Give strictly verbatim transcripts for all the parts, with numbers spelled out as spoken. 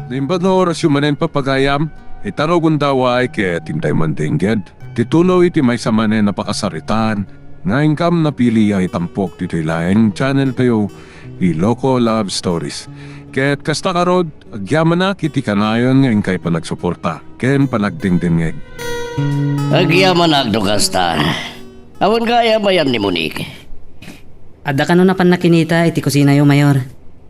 Naimbag nga orasyo manen, papagayam, ita no gundaway ket intay man dengged ti tuloy ti maysa manen a pakasaritaan nga inkam napili a itampok ditoy laeng channel tayo, Iloko Love Stories. Ket kasta ngarud, agyamanak iti kanayon nga inkay panagsuporta ken panagdengdengngeg. Agyamanak no kasta. Awan gayam ayan ni Monique. Adda kano napan nakinita iti kusinayo, Mayor.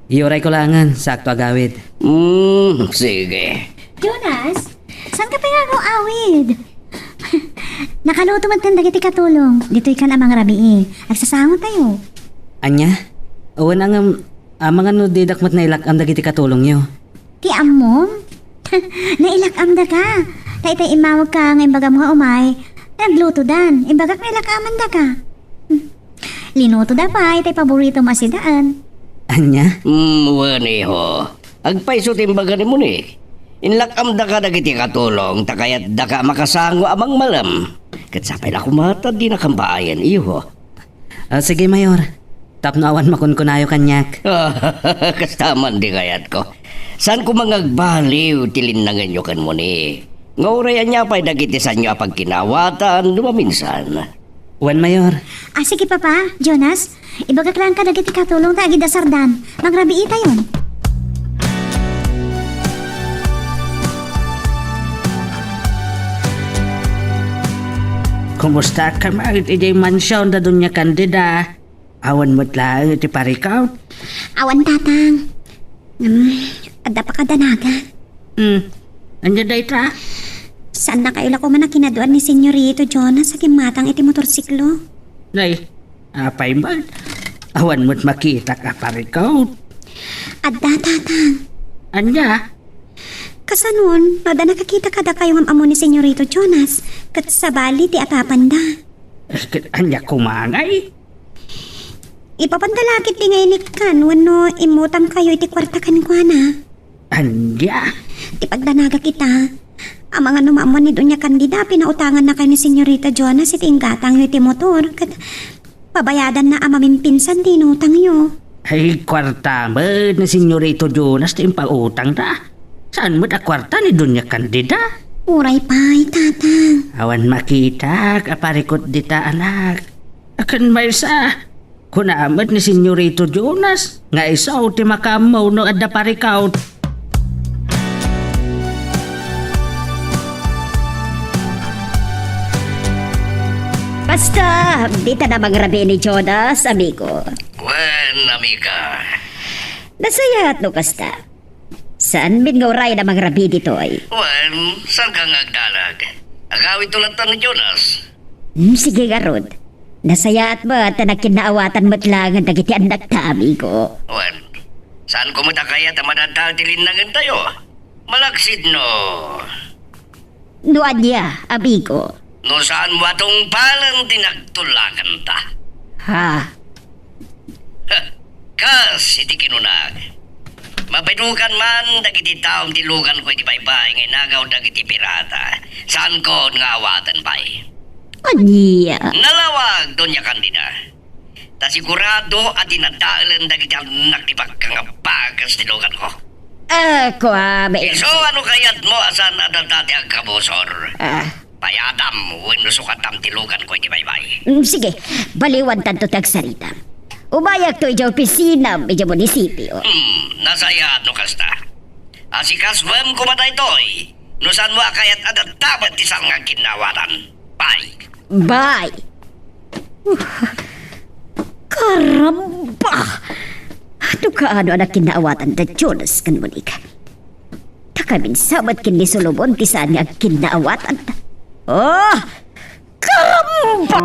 Iurayko laengen, sakto agawid. Hmm, sige. Jonas, saan ka pay nga agawid? Nakaluto met kan dagiti katulong. Ditoy kan a mangrabii. Agsasango tayo. Ania? Awan a ngem, amangan no didak met nailak-am dagiti katulongyo. Ti ammom? Nailak-amdaka. Ta itay immawagka nga imbagam nga umay, naglutodan. Imbagak nailak-amandaka. Hmm. Linutoda pay tay paboritom a sidaen. Ania? Hmm, wen, iho. Agpayso ti imbaga ni Monique. Inlak-amdaka dagiti katulong ta kayatdaka a makasango a mangmalem. Ket sapay la koma ta dinakam baayen, iho. Ah, sige, Mayor. Tapno awan makunkunayo kaniak. Kasta man ti kayatko. Saan koma nga agbaliw ti linnangenyo ken Monique. Nga uray ania pay dagiti saanyo a pagkinaawatan no maminsan. Wen, Mayor. Ah, sige, Papa, Jonas. Ibagak laeng kadagiti katulong ta agidasardan. Mangrabiitayon. Kumusta ka man idiay mansion da Doña Candida? Awan met laeng iti parikaw? Awan, Tatang. Hmm, adda pakadanagan. Hmm, ania dayta? Saannakayo la koma a kinaduan ni Senyorito Jonas a kimmatang iti motorsiklo. Nay, apay man? Awan met makitak a parikaw? Adda, Tatang. Ania? Kasanon, no adda nakakita kadakayo nga am-ammo ni Senyorito Jonas, ket sabali ti atapanda. Eh, ket ania koma ngay? Ipapanda la ketdi nga inikkan wenno immutangkayo iti kuarta kenkuana. Ania? Ti pagdanagak ita, amangan no maammuan ni Doña Candida, pinautangannakayo ni Senyorito Jonas iti inggatangyo iti motor, ket pabayadanna a mamimpinsan ti inutangyo. Ay, kuarta met ni Senyorito Jonas ti impautangda. Saan met a kuarta ni Doña Candida? Uray pay, Tatang. Awan makitak a parikut dita, anak. Ken maysa, kuna met ni Senyorito Jonas nga isu ti makaammo no adda parikaw. Kasta, dita a mangrabii ni Jonas, amigo. Wen, amiga. Nasayaat no kasta. Saan met nga uray a mangrabii ditoy? Wen, saanka nga agdanag? Agawidto latta ni Jonas. Hmm, sige ngarud. Nasayaat met ta nagkinnaawatan met laengen dagiti annakta, amigo. Wen, saanko met a kayat a madadael ti linnangentayo? Malaksid no. No ania, amigo? No saanmo a tungpalen ti nagtulakanta. Ha? Heh, kas iti kinunak, mabidukan man dagiti taom ti luganko iti baybay nga inagaw dagiti pirata. Saanko nga awaten pay. Ania? Nalawag, Doña Candida. Ta sigurado a dinadaelen dagiti annak ti bakka nga bagas ti luganko. Ah, kua, be. Isu a no kayatmo a saan a data ti agkabusor. Ah. Payadam wenno sukatam ti luganko iti baybay. Mm, sige, baliwantanto ti agsarita. Umayakto idiay opisinam idiay munisipio. Hmm, nasayaat no kasta. Asikasuem koma daytoy, no saanmo a kayat a databen ti saan nga agkinnaawatan. Bye. Bye. Karamba! Adu kaano a nagkinnaawatan da Jonas ken Monica? Ta kaminsa met ken ni Solomon ti saan nga agkinnaawatan. Oh! Karamba!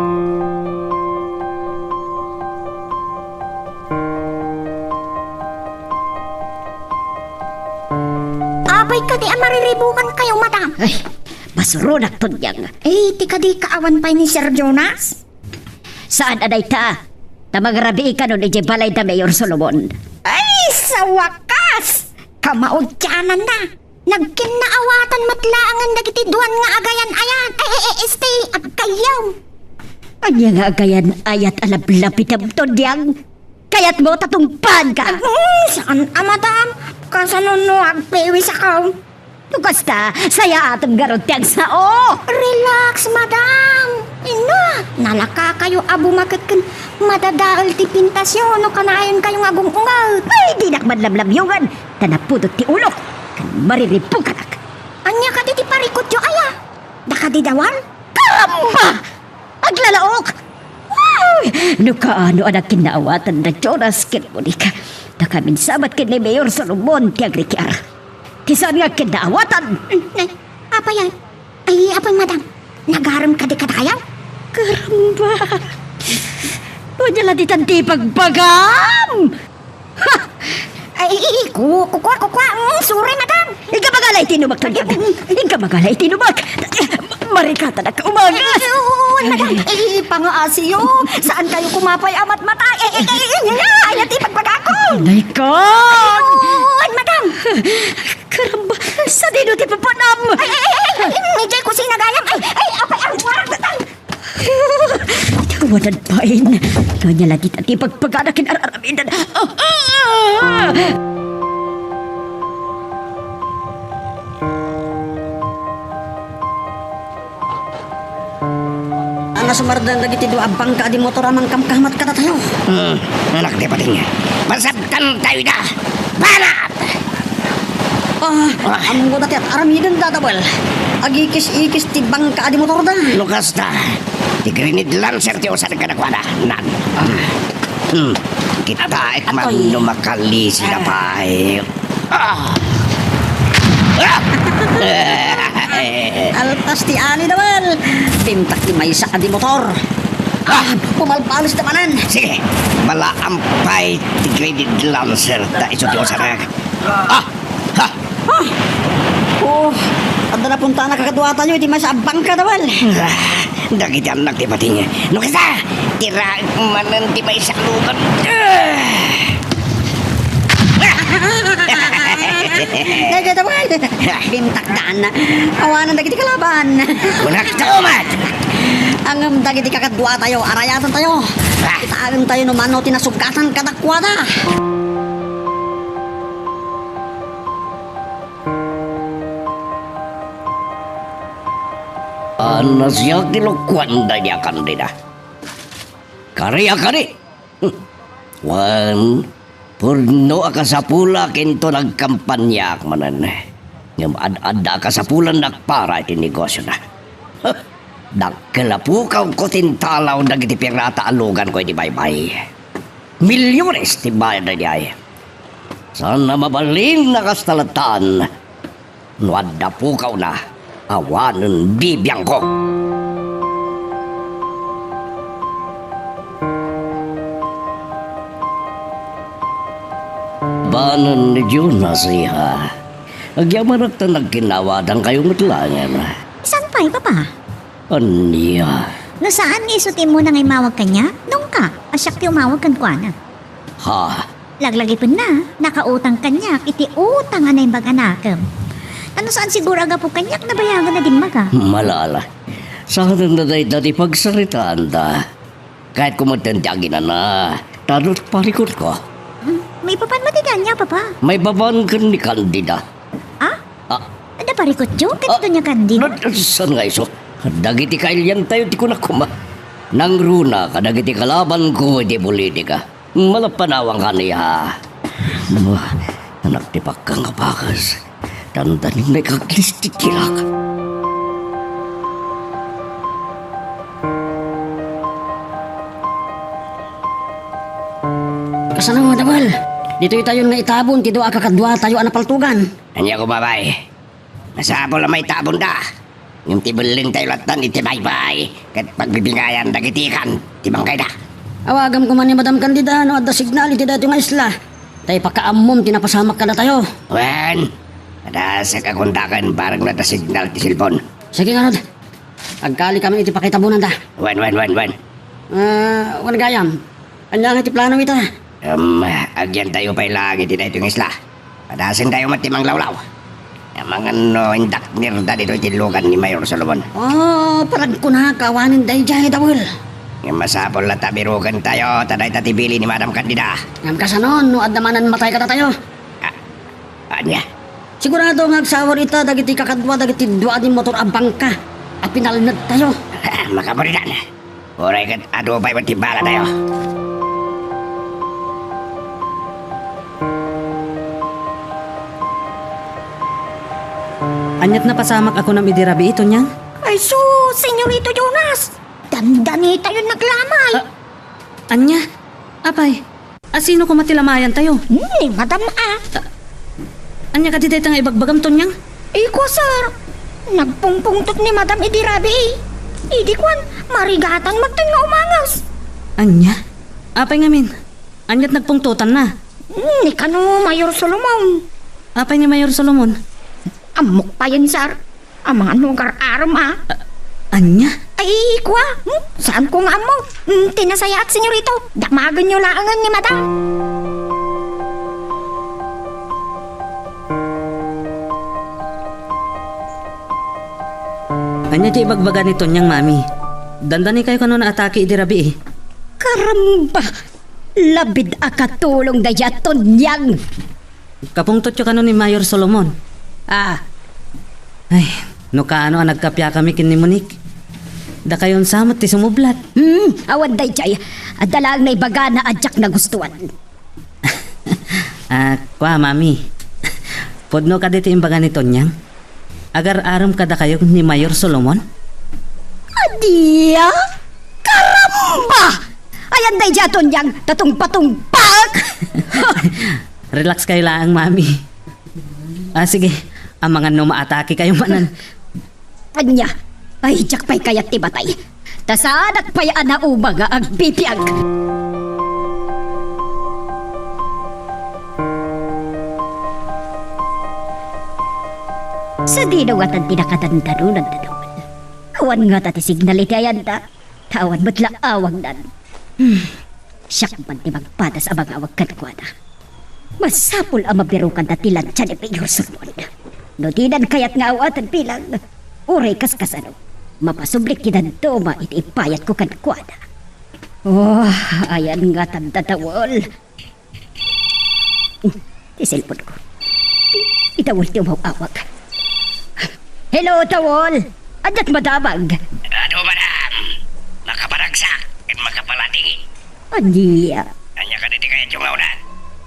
Apay kadi a mariribukankayo, madam? Ay, masuronak, Tunyang. Eh, ti kadi kaawan pay ni Sir Jonas? Saan a dayta? Ta mangrabii kanon idiay balay da Mayor Solomon. Ay, sa wakas! Kamaudiananna! Nagkinnaawatan met laengen dagiti duan nga agayan-ayat. Ay, ay, ay, este, agkayam. Ania nga agayan-ayat a lablabitem, Tunyang? Kayatmo ta tungpaanka? Mm, saan a, madam. Kasano no agpiwis ako? No kasta, sayaatem garud ti agsao. Relax, madam. Inna, nalaka kayo a bumaket ken madadael ti pintasyo no kanayon kayo nga agung-unget. Ay, dinak man lamlamyongan, ta napudot ti ulok, ken mariripukanak. Ania kadi ti parikutyo, aya? Dakadi dawal? Karamba! Aglalaok! Ay! No kaano a nagkinnaawatan da Jonas ken Monica, ta kaminsabat ken ni Mayor Solomon ti agrikiar. Ti saan nga agkinnaawatan? Ay, apay, ay. Ay, apay, madam. Nagarem kadi kadayaw? Karamba! Ania la ditan ti ibagbagam? Ha! Ay, ay, ay, ku-, kukua, kukua. Mm, sorry, madam. Inka magala iti inumnak, Tonyag. Inka magala iti inumnak. Marikatanak ka umangas. Ay, ay, oo, madam. Ay, pangaasiyo. Saan kayo kumapay a matmatay? Ay, ay, ay, ay, ay, ay, ay, iti pagbagako. Nay ka! Ay, oo, madam. Karamba, sadino ti papanam? Ay, ay, ay, ay, ay, idiay kusina gayam. Ay, ay, apay, ang warang, madam. Awanan pay. No ania la ditan ti pagpagana ken ar-aramidan. Ah, ah, ah. Ania, sumardan dagiti dua a bangka a di motor a mangkamkamat kadatayo. Hmm, anak ti pating. Pasabtantayo ida. Banat! Ah, ah, ammoda ti ar-aramidenda, Dawel. Agikis-ikis ti bangka a di motorda. No kasta, ti Grenade Lancer ti usan kadakuada. Nan. Ah. Hmm. Kitaek man no makalisi na pay. Ah. Ah! Alpas ti ani, Dawel. Pintak ti maysa a di motor. Ah! Pumalpalis na manen. Sige, balaam pay ti Grenade Lancer ta isu ti usanak. Ah! Ha! Ah! Oh, adda napuntana kakaduatayo iti maysa a bangka, Dawel. Ah, dagiti annak ti pating. No kasta, tiraek manen ti maysa a lugan. Ah! Dagiti, Dawel. Bintakdan. Awanan dagiti kalaban. Kunak ta umat! Ngem dagiti kakaduatayo, arayatantayo. Ah! Kitaentayo no mano ti nasugatan kadakuada. Ania ti lokuan daydi a kandida? Kari a kari! Wen, pudno a kasapulak inton agkampaniaak manen. Ngem ad-adda a kasapulannak para iti negosiona. Dakkel a pukawko ti intalaw dagiti pirata a luganko iti baybay. Milyones ti bayad daydiay. Saan a mabalin a kasta latta. No adda pukawna, awanen bibiangko. Banen ni Jonas, iha. Agyamanak ta nagkinnawatankayo met laengen. Saan pay, Papa? Ania? No saan nga isu ti immuna nga immawag kaniak, dungka, a siak ti umawag kenkuana. Ha? Laglagipenna, nakautang kaniak iti utang a naimbag a nakem. Ta no saan siguro a gapu kaniak, nabayagan a dimmaga. Malala. Saanen dayta ti pagsaritaanta. Kayatko metten ti aginana, ta adda parikutko. Hmm, maipapan met iti ania, Papa? Maipapan ken ni Candida. Ah? Ah. Adda parikutyo ket Ah. Doña Candida? Saan nga isu? Dagiti kailiantayo ti kunak koma. Nangruna kadagiti kalabanko iti politika. Malapanawan kaniya. Bah, anak ti pakka nga bakas. Dandanim nga ikaglis ti tilak. Kasano, Dawel? Ditoy tayon nga itabon ti dua a kakaduatayo a napaltogan. Ania koma, bay? Masapul a maitabonda. Ngem ti bellengtayo lattan iti baybay ket pagbibingayan dagiti ikan ti bangkayda. Awagam koma ni Madam Candida no adda signal iti daytoy nga isla. Ta ipakaammom ti napasamak kadatayo. Wen, adda sika kontaken barek no adda signal ti cellphone. Sige ngarud. Agkalikami iti pakaitabonanda. Wen, wen, wen, wen. Ah, wen gayam. Ania nga ti plano ita? Em, agyantayo pay laeng iti daytoy nga isla. Padasentayo met ti manglawlaw. Amangan no indaknirda ditoy ti lugan ni Mayor Solomon. Ah, paragkunaka awanen daydiay, Dawel. Ngem masapul latta a birukentayo ta dayta ti bili ni Madam Candida. Ngem kasano no adda manen matay kadatayo? Ah, ania? Sigurado nga agsawar ita dagiti kakadua dagiti dua a motor a bangka a pinalnedtayo. Ah, makaburidan. Uray ket adu pay met ti balatayo. Aniat napasamak a kunam idi rabii, Tonyang? Ay sus, Senyorito Jonas! Dandanitayon naglamay. Ah, ania? Apay, a sino koma ti lamayantayo? Ni Madam a. Ah, ania kadi dayta nga ibagbagam, Tonyang? Iko, sir. Nagpungpungtot ni Madam idi rabii. Idi kuan, marigatan met nga umanges. Ania? Apay ngamin? Aniat nagpungtotanna? Ni kano Mayor Solomon. Apay ni Mayor Solomon? Ammok payen, sir. Amangan no agar-arem a. A-, ania? Ay, kua, hmm? Saanko nga ammo. Hmm, ti nasayaat, senyorito. Damagenyo laengen ni Madam. Ania ti ibagbaga ni Tonyang, Mami? Dandanikayo kano naatake idi rabii? Karamba! Labid a katulong daydiay a Tonyang. Kapungtotyo kano ni Mayor Solomon? Ah. Ay, no kaano a nagkapiakami ken ni Monique. Dakayon sa met ti sumublat. Hmm, awan daydiay. Adda laeng naibagana a diak nagustuan. Ah, kua, Mami. Pudno kadi ti imbaga ni Tonyang? Agar-arem kadakayo ni Mayor Solomon? Adia? Karamba! Ayan daydiay a Tonyang, tatungpatungpak! Relax kayo laeng, Mami. Ah, sige. Amangan no maatake kayo manen. Ania? Ay, diak pay kayat ti matay. Ta saanak pay a nauma nga agbibiag. Sadino ngatan ti nakadandanonanda, Dawal? Awan ngata ti signal iti ayanda? Ta awan met la awagnan. Hmm. Siak man ti magpadas a mangawag kenkuana. Masapul a mabirukanda ti lantsa ni Mayor Solomon. No dinan kayat nga awaten bilang, uray kaskasano, mapasublik ti dadduma iti ipayatko kenkuana. Oh, ayan ngatan da, Dawal. Ti cellphone-ko. Ti, ti Dawal ti umaw-awag. Hello, Dawal! Adiak madamag? Adu, madam! Makaparagsak ken makapaladingit. Ania? Ania kadi ti kayatyo nga unan?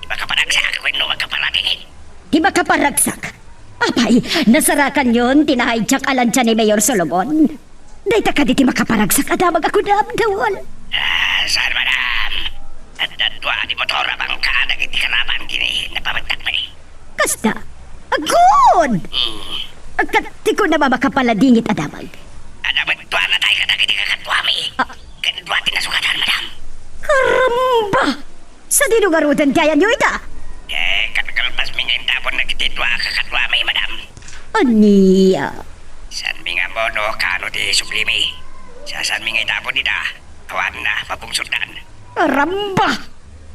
Ti makaparagsak wenno makapaladingit? Ti makaparagsak? Apay, nasarakanyon ti naaydiak a lantsa ni Mayor Solomon? Dayta kadi ti makaparagsak a damag a kunam, Dawal? Ah, saan, madam? Adda dua ti motor a bangka dagiti kalaban ken ni napamagtakmi. Kasta? Agud! Hmm. Agkat ti kunam a makapaladingit a damag. Adda met dua natay kadagiti kakaduami. Ah. Ken dua ti nasugatan, madam. Karamba! Sadino ngaruden ti ayanyo ita? Eh, kalkalpasmi nga intapon dagiti dua a kakaduami, madam. Ania? Saanmi nga ammo no kaano ti sublimi. Sasaanmi nga itapon ida. Awan a mapungsotan. Karamba!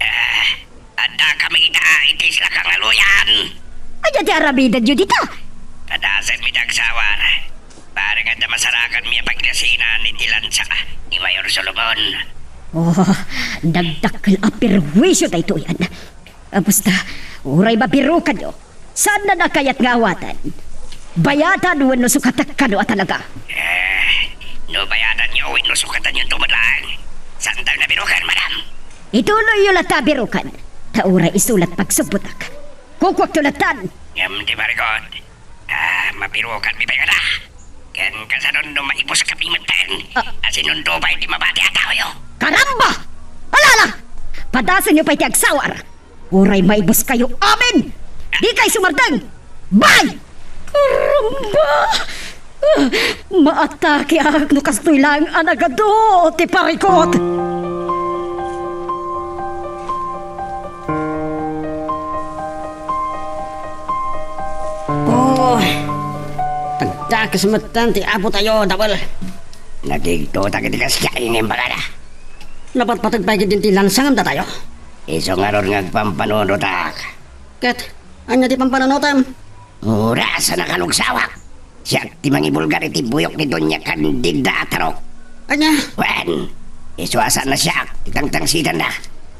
Eh, adda kami ida iti isla Kangaluyan. Ania ti aramidenyo dita? Padasenmi ti agsawar. Bareng adda masarakanmi a pagdasinan iti lantsa ni Mayor Solomon. Oh, nagdakkel a perwisyo daytoy, an. Ah, basta, uray mabirukanyo, saanna a kayat nga awaten. Bayatan wenno sukatek kano a talaga? Eh, no bayatanyo wenno sukatanyo to met laeng, saantayo a biruken, madam. Ituloyyo latta a biruken, ta uray isu la't pagsubbotak. Kukuakto lattan. Ngem ti marikot, ah, mabirukanmi pay ngata. Ken kasanon no maibuskami metten, ah, a sinundo pay ti mabati a taoyo. Karamba! Alala! Padasenyo pay ti agsawar. Uray maibuskayo amin! Dikay sumardeng! Bye! Karamba! Ah, maatakeak no kastoy laeng a nagadu ti parikot! Oh, tagdakes metten ti apotayo, Dawal. Nagigtotak iti kasjay nga imbagada. Napatpateg pay ketdin ti lansangem datayo. Isu ngarud nga agpampanunotak. Ket, ania ti pampanunotem? Oras a nakalugsawak. Siak ti mangibulgar iti buyok ni Doña Candida a Tarok. Ania? Wen, Isu a saan a siak ti tangtangsitanna.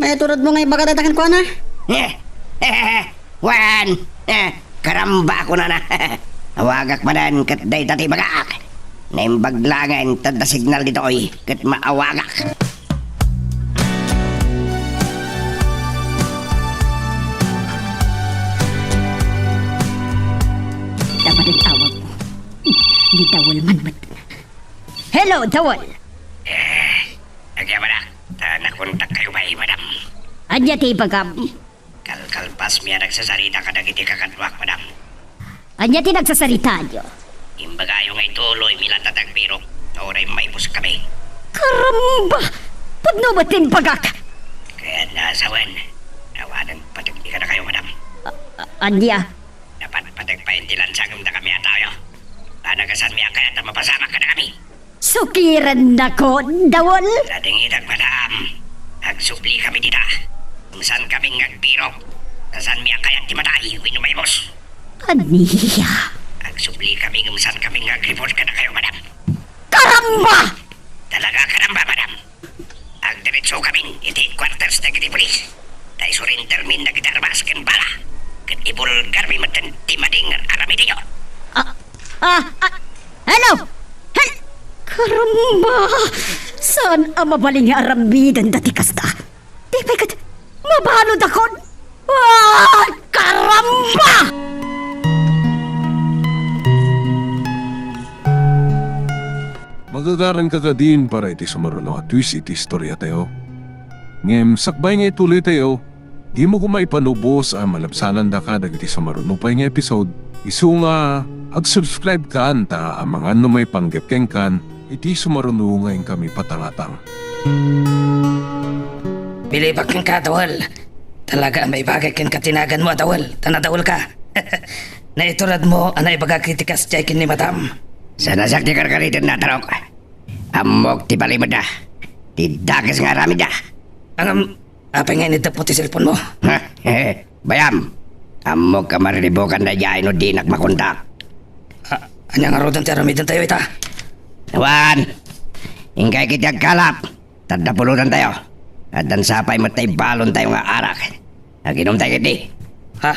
Maituredmo nga ibaga dayta kenkuana? Eh, eh, eh, wen, eh, karamba kunana. Awagak manen ket dayta ti ibagak. Naimbag laengen ta adda signal ditoy ket maawagak. Dapat ang awag mo. Ni Dawel man met. Hello, Dawel! Eh, agyamanak, ta nakontak kayo pay, madam. Ania ti ibagam? Kalkalpasmi a nagsasarita kadagiti kakaduak, madam. Ania ti nagsasaritayo? Imbagayo nga ituloymi latta ti agbirok, ta uray maibuskami. Karamba! Pudno met ti imbagak! Kayatna a sawen, awanen patekmi kadakayo, madam. A-, a-, ania? Napatpatek pay ti lansangem dakami a tayo. Panagasanmi a kayat a mapasamak kadakami. Sukirennakon, Dawel? Nadingitak, madam. Agsublikami dita. Ngem saankami nga agbirok. Ta saanmi a kayat ti matay wenno maibus. Ania? Agsublikami ngem saankami nga agreport kadakayo, madam. Karamba! Talaga karamba, madam. Agdiretsokamin iti headquarters dagiti pulis. Ta isurendermin dagiti armas ken bala. Ket ibulgarmi metten ti madi nga aramidenyo. Ah, ah, ah, hello! Hel-, karamba! Saan a mabalin nga aramidenda ti kasta? Ti pay ket, mabaludakon! Ah, karamba! Magagaranka kadin para iti sumaruno a twist iti istoriatayo. Ngem sakbay nga ituloytayo, dimo koma ipanubos a malabsanandaka dagiti sumaruno pay nga episode, isu nga ag-subscribe kan ta amangan no maipanggep kenkan iti sumaruno nga inkami patangatang. Bilibak kenka, Dawel. Talaga a maibagay kenka ti naganmo a Dawel, ta nadawelka. Naituredmo a naibagak iti kasdiay ken ni Madam. Saan a siak ti karkaritenna, Tarok. Ammok ti balimedda. Ti dakes nga aramidda. Ngem, apay nga iniddepmo ti cellphone-mo? Ha? Bayam. Ammok a mariribukan daydiay no dinak makontak. A-, ania ngaruden ti aramidentayo ita? Awan. Inkay ket ti agkalap. Tadda pulutantayo. Addan sapay met ta ibalontayo nga arak. Aginomtayo ketdi. Ha?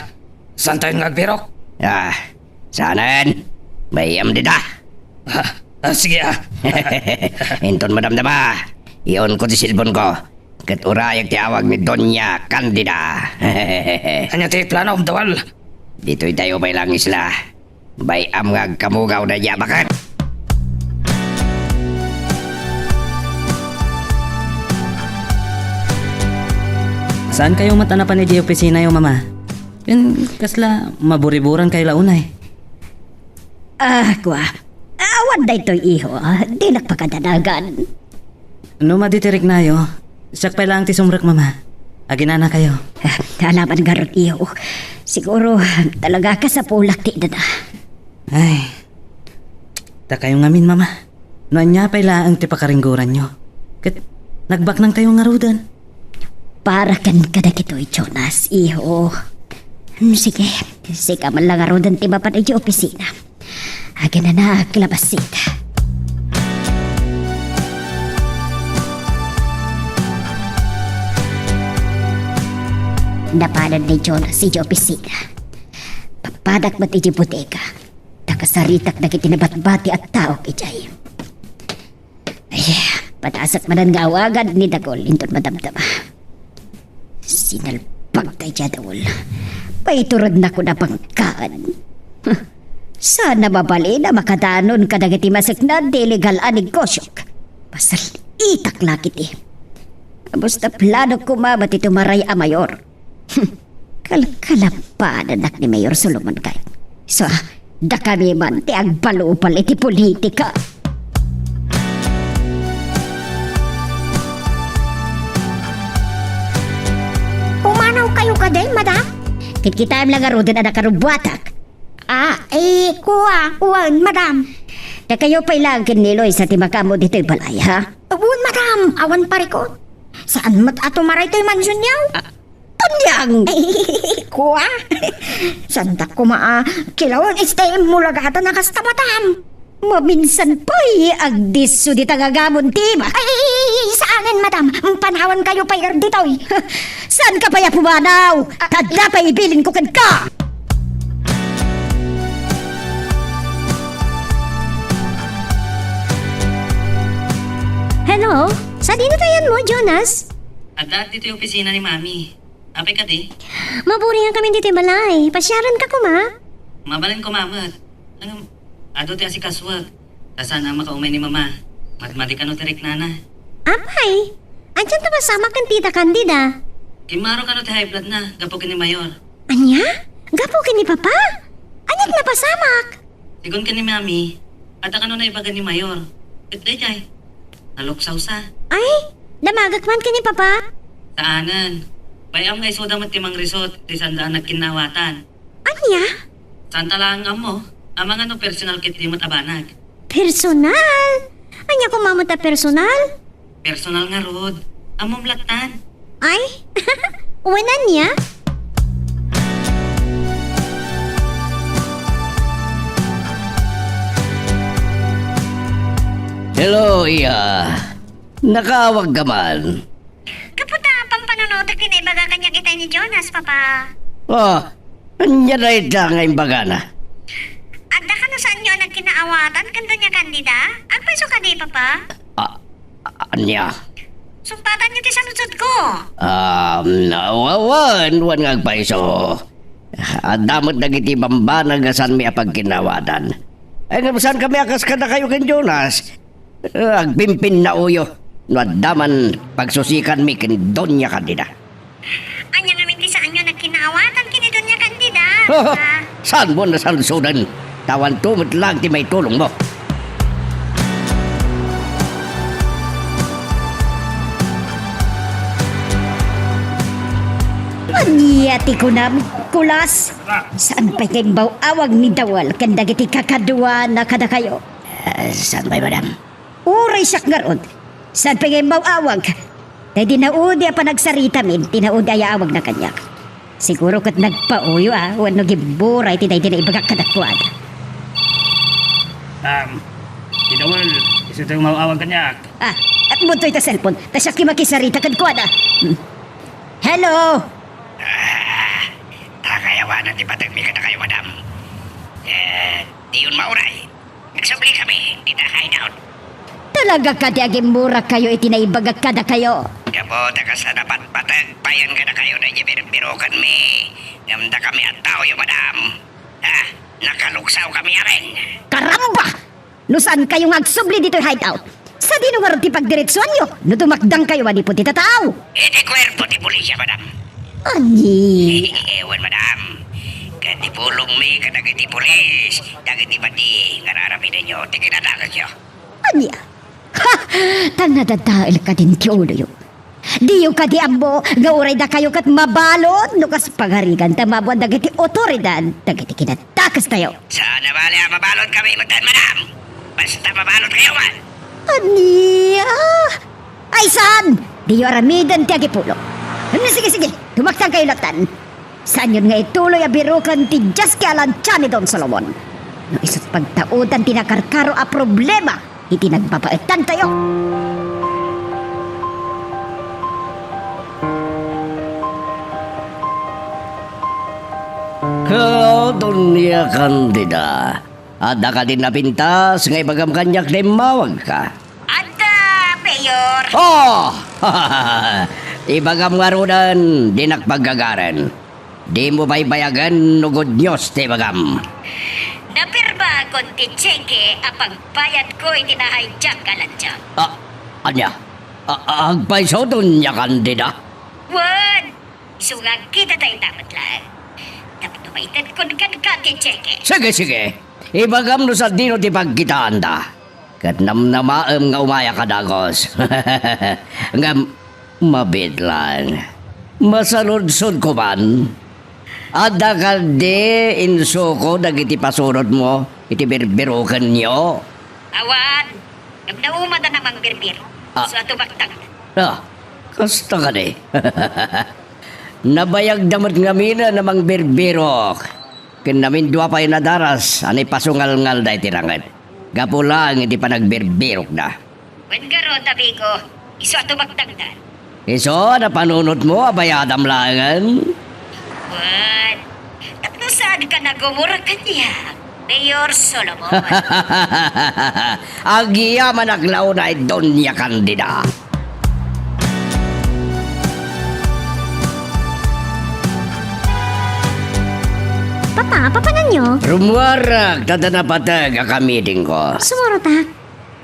Saantayon nga agbirok? Ah, saanen. Bayam dita. Ah, ah, sige, ah. Inton madamdama, iyaonko ti cellphone-ko. Ket urayek ti awag ni Doña Candida. Ania ti planom, Dawel? Ditoytayo pay la nga isla. Bay-am nga agkamugaw daydiay a baket. Saankayo met a napan idiay opisinayo, Mama? Ken kasla maburiburankayo la unay? Ah, kua. Awan daytoy, iho. Dinak pakadanagan. No madi ti riknayo, siak pay laeng ti sumrek, Mama. Aginanakayo. Ah, alaman ngarud, iho. Siguro, talaga kasapulak ti idada. Ay, dakayo ngamin, Mama. No ania pay laeng ti pakaringgoranyo. Ket nagbaknangkayo ngaruden. Para ken kadagitoy, Jonas, iho. Hmm, sige, sika man la ngaruden ti mapan idiay opisina. Aginanaak la bassit. Napanen ni Jonas idiay opisina. Papadak met idiay bodega. Ta kasaritak dagiti nabatbati a tao idiay. Ay, patasak manen nga awagan ni Dagol inton madamdama. Sinalpag daydiay a Dagol. Paiturednakon a bangkaan. Huh. Saan a mabalin a makadanon kadagiti maseknad ti illegal a negosyok. Pasalitak la ketdi. Kasta planok koma met ti tumaray a mayor. Hmm. Kalkalapadanak ni Mayor Solomon kay. So, dakami man ti agbalubal iti politika. Pumanawkayo kadi, madam? Kitkitaem la ngaruden a nakarubbuatak. Ah, eh, kua, wen, madam. Dakayo pay laeng ken ni Luisa ti makaammo ditoy balay, ha? Wen, madam, awan parikut. Saan met a tumaray toy mansionyo? Ah, Tanyang! Kua? Saandak koma a kilawen, este, mulagatan a kasta, madam. Maminsan pay, agdisso dita nga agamon ti ima. Ay, saan, Wen, madam, panawankayo pay ditoy. Saanka pay a pumanaw? Adda pay ibilinko kenka. Hello? Sadino ti ayanmo, Jonas? Adda ditoy opisina ni Mami. Apay kadi? Maburingan kami ditoy balay. Pasiarenka koma? Mabalin koma met. Ngem, adu ti asikasuek. Ta saan a makaumay ni Mama. Madmadi kano ti riknana. Apay, ania ti napasamak ken Tita Candida? Immaro kano ti high blood na, gapu ken ni Mayor. Ania? Gapu ken ni Papa? Ania ti napasamak? Sigun ken ni Mami, adda kano naibaga ni Mayor. Ket daydiay, naluksawsa. Ay, damagek man ken ni Papa? Saanen. Bay-am nga isuda met ti mangrisot, ti saanda a nagkinnaawatan. Ania? Saanta laeng nga ammo, amangan no personal ketdi met a banag. Personal? Ania koma met a personal? Personal ngarud. Ammom lattan. Ay? Wen ania? Hello, Iya. Nakaawagka man? Gapu ta pampanunotek ti naibaga kaniak itay ni Jonas, Papa. Oh, ania dayta nga imbagana? Adda kano saanyo a nagkinnaawatan ken Doña Candida? Agpayso kadi, Papa? Ah, ania? Sumpatanyo ti saludsodko. Um, wa-, wen, wen nga agpayso. Adda met dagiti bambanag a saanmi a pagkinnaawatan. Ay, ngem saankami a kas kadakayo ken Jonas. Eh, agpimpinnaoyo no adda man pagsusikanmi ken Doña Candida. Ania ngamin ti saanyo nagkinnaawatan ken ni Doña Candida? Ah. Saanmo a nasalsodan? Ta awanto met laeng ti maitulongmo. Ania ti kunam, Kulas? Saan pay nga imbaw-awag ni Dawel ken dagiti kakaduana kadakayo? Ah, saan pay, madam? Uray siak ngarud, saan pay nga immaw-awag? Daydi naudi a panagsaritamin ti naudi a yaawagna kaniak. Siguro ket nagpauyo a wenno gimburay ti daydi naibagak kadakuada. Um, ti Dawel, isu ti immaw-awag kaniak. Ah, at budtoy ta cellphone, ta siak ti makisarita kenkuana. Hmm. Hello? Ah, ta kayawatan ti pategmi kadakayo, madam. Eh, diyon mauray. Nagsubli kami dita hideout. Talaga kadi a gimmurakkayo iti naibagak kadakayo? Gapu ta kasta napatpateg payen kadakayo daydi birbirokenmi. Ngem dakami a taoyo, madam. Ah, nakaluksaw kami amin. Karamba! No saankayo nga agsubli ditoy hideout, sadino ngarud ti pagdiretsuanyo no dumakdangkayo manipud iti tao? Iti kuerpo ti pulisya, madam. Ania? Wen, madam. Ket ipulongmi kadagiti pulis, dagiti bati nga ar-aramidenyo ti kinadakesyo. Ania? Ha! Ta nadadael kadin ti uloyo. Diyo kadi ammo nga uray dakayo ket mabalud no kas pagarigan ta maamuan dagiti otoridad dagiti kinadakestayo? Saan a bale a mabaludkami metten, madam. Basta mabaludkayo man. Ania? Ay, saan? Diyo aramiden ti agipulong. Hmm, sige, sige. Dumakdangkayo lattan. Saanyon nga ituloy a biroken ti diaske a lantia ni Don Solomon. No isut' pagtaodan ti nakarkaro a problema iti nagbabaetantayo. Hello, Doña Candida. Adda kadi napintas nga ibagam kaniak ta immawagka? Adda, Mayor. Oh! Ibagam ngaruden, dinak paggagaren. Dimo baybayagen no good news ti ibagam. Napirmaakon ti tseke a pagbayadko iti na-hijack a lantia. Ah, ania? Ah, agpayso, Doña Candida? Wen, isu nga agkitatayo met laeng. Tapno maitedkon kenka ti tseke. Sige, sige. Ibagam no sadino ti pagkitaanta. Ket namnamaem nga umayak a dagus. Ngem, mabiit laeng. Masaludsodko man. Adda kadi insuko dagiti pasurotmo iti birbirokenyo? Awan. Ngem naumatan a mangbirbirok. Ah. Isu a tumaktak. Ah, kasta kadi. Nabayagda met ngamin a mangbirbirok. Ken namindua pay nadaras a naipasungalngalda iti ranget. Gapu laeng iti panagbirbirokda. Wen ngarud, amigo, Isu a tumakdangdan. Isu a napanunotmo a bayadam laengen? Wen, tapno saanka nagumura kaniak, Mayor Solomon. Agyamanak la unay, Doña Candida. Papa, papananyo? Rummuarak, ta adda napateg a kamitingko. Sumurotak.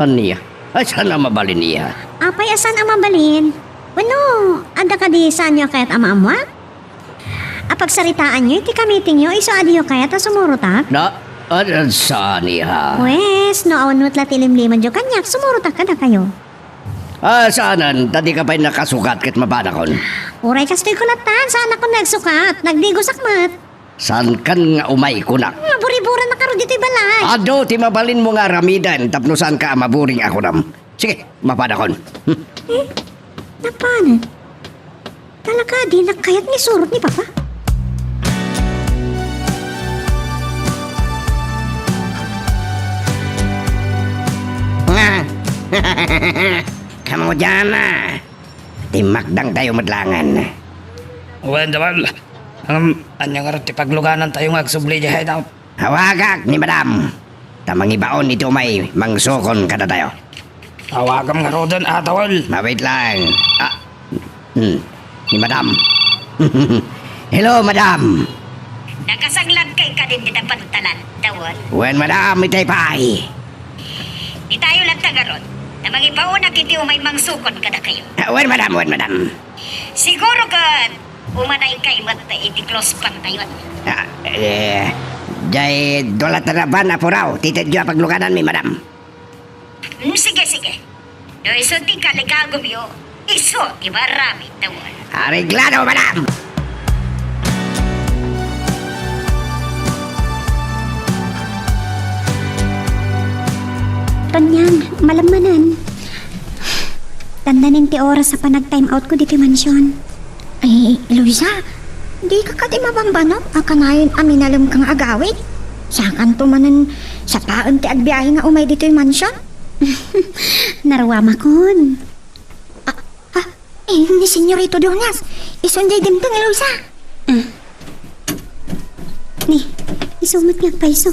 Ania? Ay, saan a mabalin, iha? Apay a saan a mabalin? Wenno, adda kadi saanyo a kayat a maammoak? A pagsaritaanyo iti kamitingyo, isu a diyo kayat a sumurotak? Na, ah, saan, iha? Wes, no awan met la ti limlimenyo kaniak, sumurotak kadakayo. Ah, saanen, ta dika pay nakasukat ket mapadakon. Uray kastoy ko latta, saanakon nagsukat, nagdigosak met. Saankan nga umay, kunak. Nga buriburan na karo ditoy balay. Adu ti mabalinmo nga aramiden tapno saanka a maburing a kunam. Sige, mapadakon. Hmm. Eh, napanan? Talaga, dinak kayat nga isurot ni Papa. Nga. Kamu diana. Timmakdang tayo met laengen. Wen, Dawal. Ngem, ania ngarud ti pagluganan tayo nga agsubli idiay hideout? Awagak ni Madam. Ta mangibaon iti umay mangsukon kadatayo. Awagam ngaruden, a, Dawal. Ma-wait lang. Ah, hmm. Ni Madam. Hello, Madam. Nakasangladka kadin dita pantalan, Dawal? Wen, Madam, itay pay. Ditayo latta ngarud. Ta mangibaonak iti umay mangsukon kadakayo. Ah, wen, Madam, wen, Madam. Siguro ket umanayka met iti close friend tayo. Ah, eh, jay dua latta a puraw ti itedyo a paglugananmi, Madam. Hmm, sige, sige. No isu ti kaligagumyo, isu ti maaramid, Dawal. Areglado, Madam! Tonyang, malem manen. Dandanin ti oras a panag-time out ko ditoy mansion. Ay, Luisa, dika kadi mabambannog a kanayon a minalem ka nga agawid? Sakanto manen sapaen ti agbiahe nga umay ditoy mansion? Naruamakon. Ah, ah, eh, ni Senyorito Dueñas. Isu diay dimteng, Luisa. Ah. Ni, isu met nga agpayso.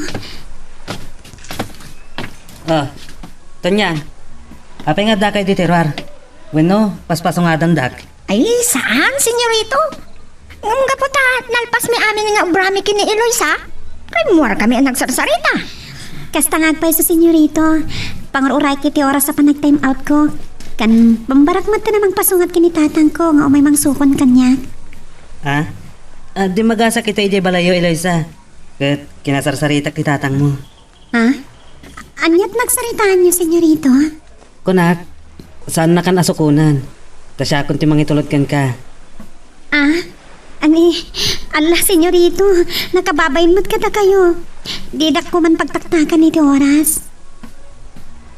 Ah, Tonyang, apay nga addaka ditoy ruar? Wenno, paspasungadandak? Ay, saan, Senyorito. Ngem gapu ta nalpasmi amin nga obrami ken ni Eloisa, rimmuarkami a nagsarsarita. Kasta nga agpayso, Senyorito. Pangur-urayek iti oras a panag-time out ko. Ken, bambarak met a mangpasungat ken ni tatangko nga umay mangsukon kaniak. Ha? Ah, dimmagasakto idiay balayyo, Eloisa. Ket kinasarsaritak ti tatangmo. Ha? Aniat nagsaritaanyo, Senyorito? Kunak, saannakan a sukonen. Ta siakon ti mangitulod kenka. Ah? Ani, alla, Senyorito, nakababain met kadakayo. Didak koman pagtaktakan iti oras.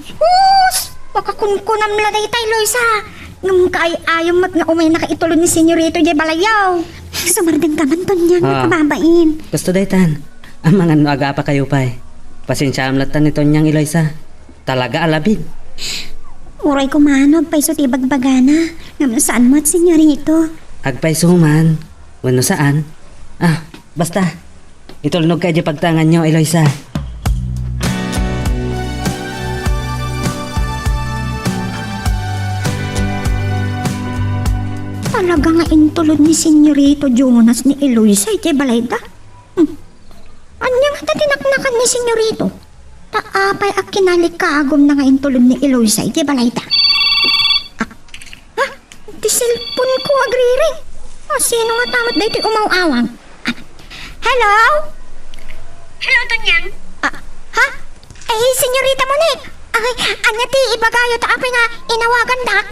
Sus! Makakunkunam la dayta, Eloisa. Ngem kaay-ayom met nga umaynaka itulod ni Senyorito idiay balayyo. Sumardengka man, Tonyang, ah, nakababain. Kastoy daytan. Amangan no agapakayo pay. Pasensiaem latta ni Tonyang, Eloisa. Talaga a labid. Uray koma no agpayso ti ibagbagana. Ngem saan met, Senyorito? Agpayso man. Wenno saan? Ah, basta. Itulnogka idiay pagtaenganyo, Eloisa. Talaga nga intulod ni Senyorito Jonas ni Eloisa idiay balayda? Hmm. Ania ngata ti naknakan ni Senyorito? Ta apay a kinalikagumna nga intulod ni Eloisa idiay balayda? Ah, ha? Ti cellphone ko agriring. A, sino ngata met daytoy umaw-awang? Ah, hello? Hello, Tonyang. Ah, ha? Ay, Senyorita Monique. Ay, ania ti ibagayo ta apay nga inawagandak?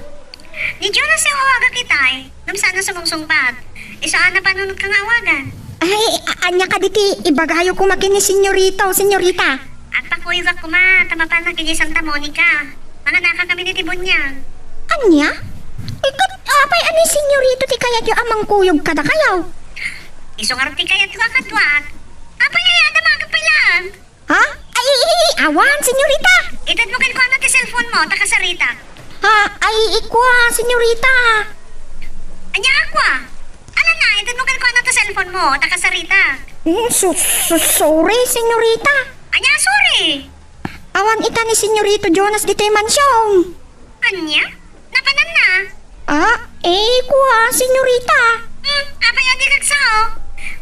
Ni Jonas ti awagak itay. Ngem saan a sumungsungbat. Isu a napanunotka nga awagan. Ay, a-, ania kadi ti ibagayo koma ken ni Senyorito, Senyorita? Agpakuyogak koma, ta mapanak idiay Santa Monica. Manganakakami iti buniag. Ania? Iket, apay a ni Senyorito ti kayatyo a mangkuyog kadakayo? Isu ngarud ti kayatko a kaduak. Apay aya a damagek pay laeng? Ha? Ay, ay, ay, ay, awan, Senyorita! Itedmo kenkuana ti cellphone mo, ta kasaritak. Ha? Ay, ikua, senyorita. Ania, akua? Ala na, itedmo kenkuana ti cellphone mo, ta kasarita. Mm, so-, so-, sorry, senyorita. Ania, sorry? Awan ita ni Senyorito Jonas ditoy mansion. Ania? Napananna? Ah, eh, kua, senyorita. Hmm, apay a dika agsao?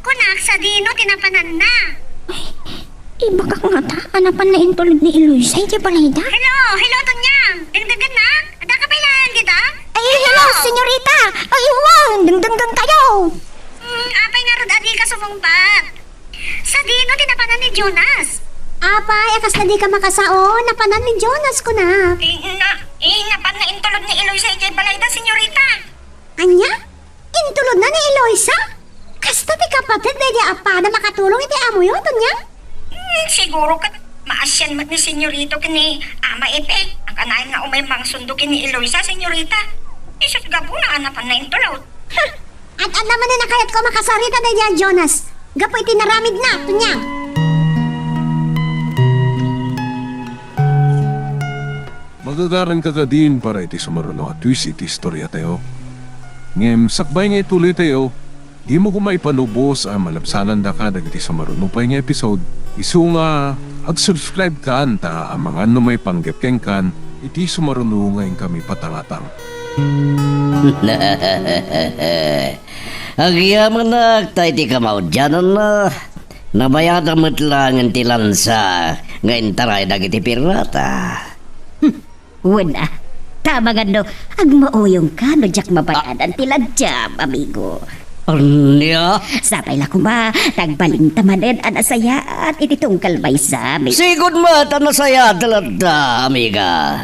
Kunak, sadino ti napananna? Ay, ibagak ngata, a napanna intulod ni Eloisa idiay balayda. Hello, hello, Tonyang. Dengdenggennak? Addaka pay laeng dita? Ay, hello, senyorita. Ay, wow, dengdenggen kayo. Hmm, apay ngarud a dika sumungbat? Sadino ti napanna ni Jonas? Apay, a kasla dika makasao? Napanna ni Jonas, kunak. Eh, na, eh, napanna intulod ni Eloisa idiay balayda, senyorita. Ania? Intulodna ni Eloisa? Kasta ti kapateg daydi a appada makatulong iti amoyo, Tonyang? Hmm, siguro ket maasian met ni Senyorito ken ni Ama Epe. Kanayon nga umay mangsundo ken ni Eloisa, senyorita. Isu ti gapuna a napanna intulod. Ha! Ad-adda manen a kayatko a makasarita daydi a Jonas gapu iti naramidna, Tonyang. Magagaranka kadin para iti sumaruno a twist iti istoriatayo. Ngem sakbay nga ituloytayo, dimo koma ipanubos a malabsanandaka dagiti sumaruno pay nga episode, isu nga agsubscribe kan ta amangan no maipanggep kenkan iti sumaruno nga inkami patangatang. Agyamanak ta iti kamaudiananna, nabayada met laengen ti lansa nga intaray dagiti pirata. Hmm, wen a, ta amangan no agmauyongka no diak mabayadan ti ladiam, amigo. Ania? Sapay la koma, ta agbalinta manen a nasayaat iti tunggal maysa, amigo. Sigud met a nasayaat ti ladda, amiga.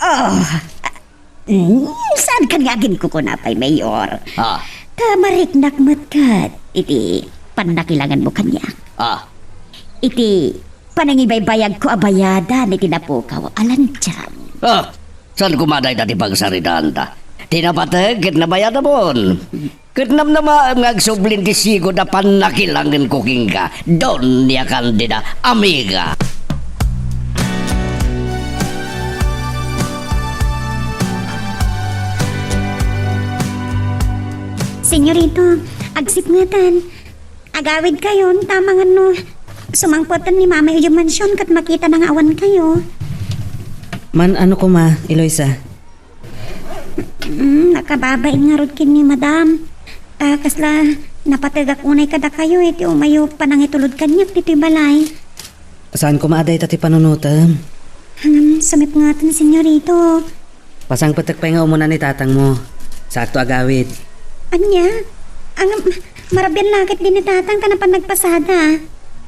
Oh, Mm, saankan nga aginkukuna pay, Mayor? Ah. Ta mariknak met ket iti pannakilanganmo kaniak. Ah. Iti panangibaybayagko a bayadan iti napukaw a ladiam. Ah, saan koma dayta ti pagsaritaan ta? Ti napateg ket nabayadamon. Ket namnamaem nga agsubli ti sigud a pannakilangenko kenka, Doña Candida, amiga. Senyorito, agsipngetan. Agawidkayon, ta amangan no sumangpeten ni Mama idiay mansion ket makitana nga awankayo. Man-ano koma, Eloisa? Mm, nakababain ngarud ken ni Madam. Ta kasla napategak unay kadakayo iti umayo panangitulod kaniak ditoy balay. Saan koma a dayta ti panunotem? Ngem sumipngetan, senyorito. Pasangpetek pay nga umuna ni tatangmo. Saakto agawid. Ania? Ngem, marabian la ket di ni tatang ta napan nagpasada.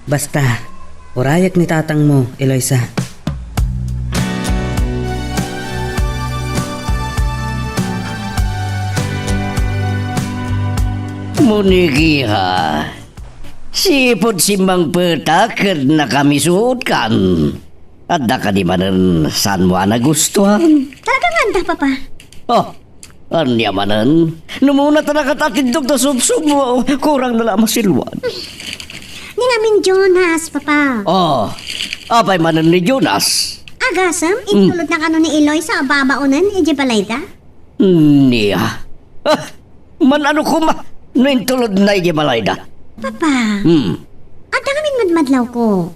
Basta, urayek ni tatangmo, Eloisa. Monikiha, sipud simmangpetak ket nakamisuotkan. Adda kadi manen saanmo a nagustuhan? Talaga nga adda, Papa. Oh, ania manen? No umuna ta nakatatiddog ta subsubmo, kurang na la a masilwan. Ni ngamin Jonas, Papa. Oh, apay manen ni Jonas? Agasem, hmm, intulodna kano ni Eloisa a babaonen idiay balayda? Nia. Ah, man-ano koma no intulodna idiay balayda? Papa. Hmm. Adda ngamin madmadlawko.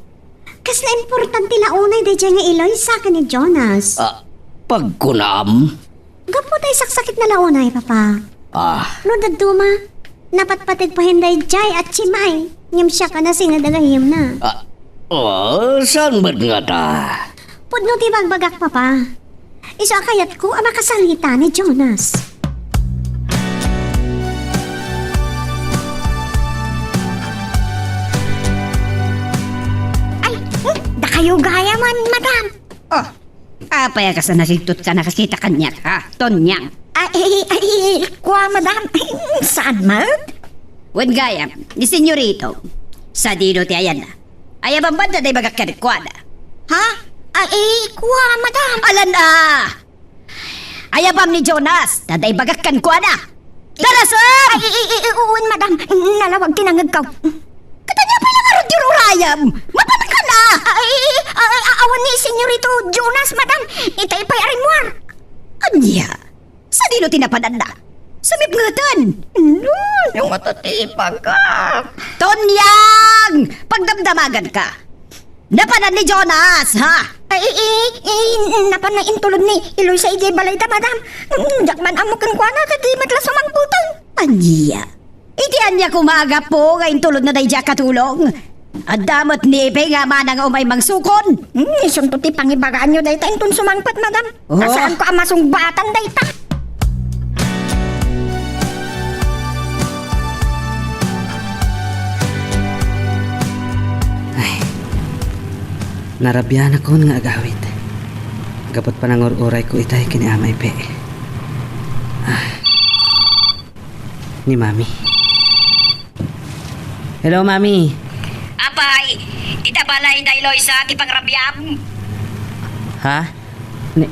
Kasla importante la unay daydiay nga Eloisa ken ni Jonas. Ah, pagkunam? Gapu ta isaksakitna la unay, Papa. Ah. No dadduma, napatpateg payen daydiay a tiemay, ngem siak a nasinged a gayyemna. Ah, oh, saan met ngata? Pudno ti bagbagak, Papa. Isu a kayatko a makasarita ni Jonas. Ay, hmm, dakayo gayam, Madam. Oh, apay a kasla nasigtotka a nakakita kaniak, ha, Tonyang? Ay, ay, ay, kua, Madam. Ay, saan met? Wen gayam, ni Senyorito. Sadino ti ayanna? Ayabam man ta ibagak kenkuana. Ha? Ay, eh, kua, Madam. Alan a! Ayabam ni Jonas, ta ibagak kenkuana. Darasem! Ay, eh, eh, eh, wen, Madam. Nalawag ti nangngegko. Ket ania pay la ngarud ti urayam? Mapanka na! Ay, eh, eh, ay, ay, awan ni Senyorito Jonas, Madam. Itay pay a rimmuar. Ania? Sadino ti napananna? Sumipngeten! No, no, matatipaga. Tonyang! Pagdamdamaganka! Napanan ni Jonas, ha? Ay, i, i, i, napan nga intulod ni Eloisa idiay balayda, madam. Mm, diak man ammo kenkuana, ket di met la sumangpeten. Ania? Iti ania koma a gapu nga intulodna daydiay a katulong? Adda met ni Ipe nga amana nga umay mangsukon. Hmm, isunto ti pangibagaanyo dayta inton sumangpet, madam. Oh. Ta saanko a masungbatan dayta. Ay, narabianakon nga agawid. Gapu ta panangur-urayko itay ken ni Ama Ipe. Ah. Ni Mami. Hello, Mami. Apay, dita balay da Eloisa ti pangrabiam? Ha? Ni,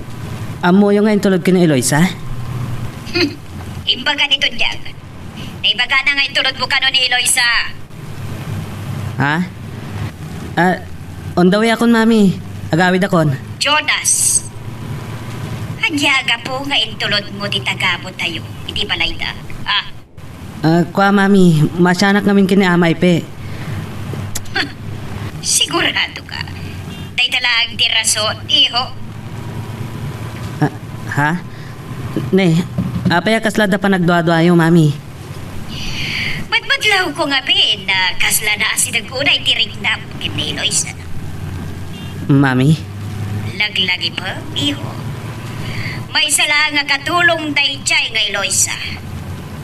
ammoyo nga intulod ken ni Eloisa? Hmm. Imbaga ni Tonyang. Naibagana nga intulodmo kano ni Eloisa. Ha? Ah, on the way akon, Mami. Agawidakon. Jonas, ania a gapu nga intulodmo ti tagabutayo iti balayda? Ah, Ah, kua, Mami, maasianak ngamin ken ni Ama Ipe. Sigurado ka? Dayta laeng ti rason, iho. Ah, ha? Ne, apay a kasla adda panagduaduayo, Mami? Madmadlawko ngamin a kasla naasideg unay ti riknam ken ni Eloisa. Mami? Laglagipem, iho. Maysa laeng a katulong daydiay nga Eloisa.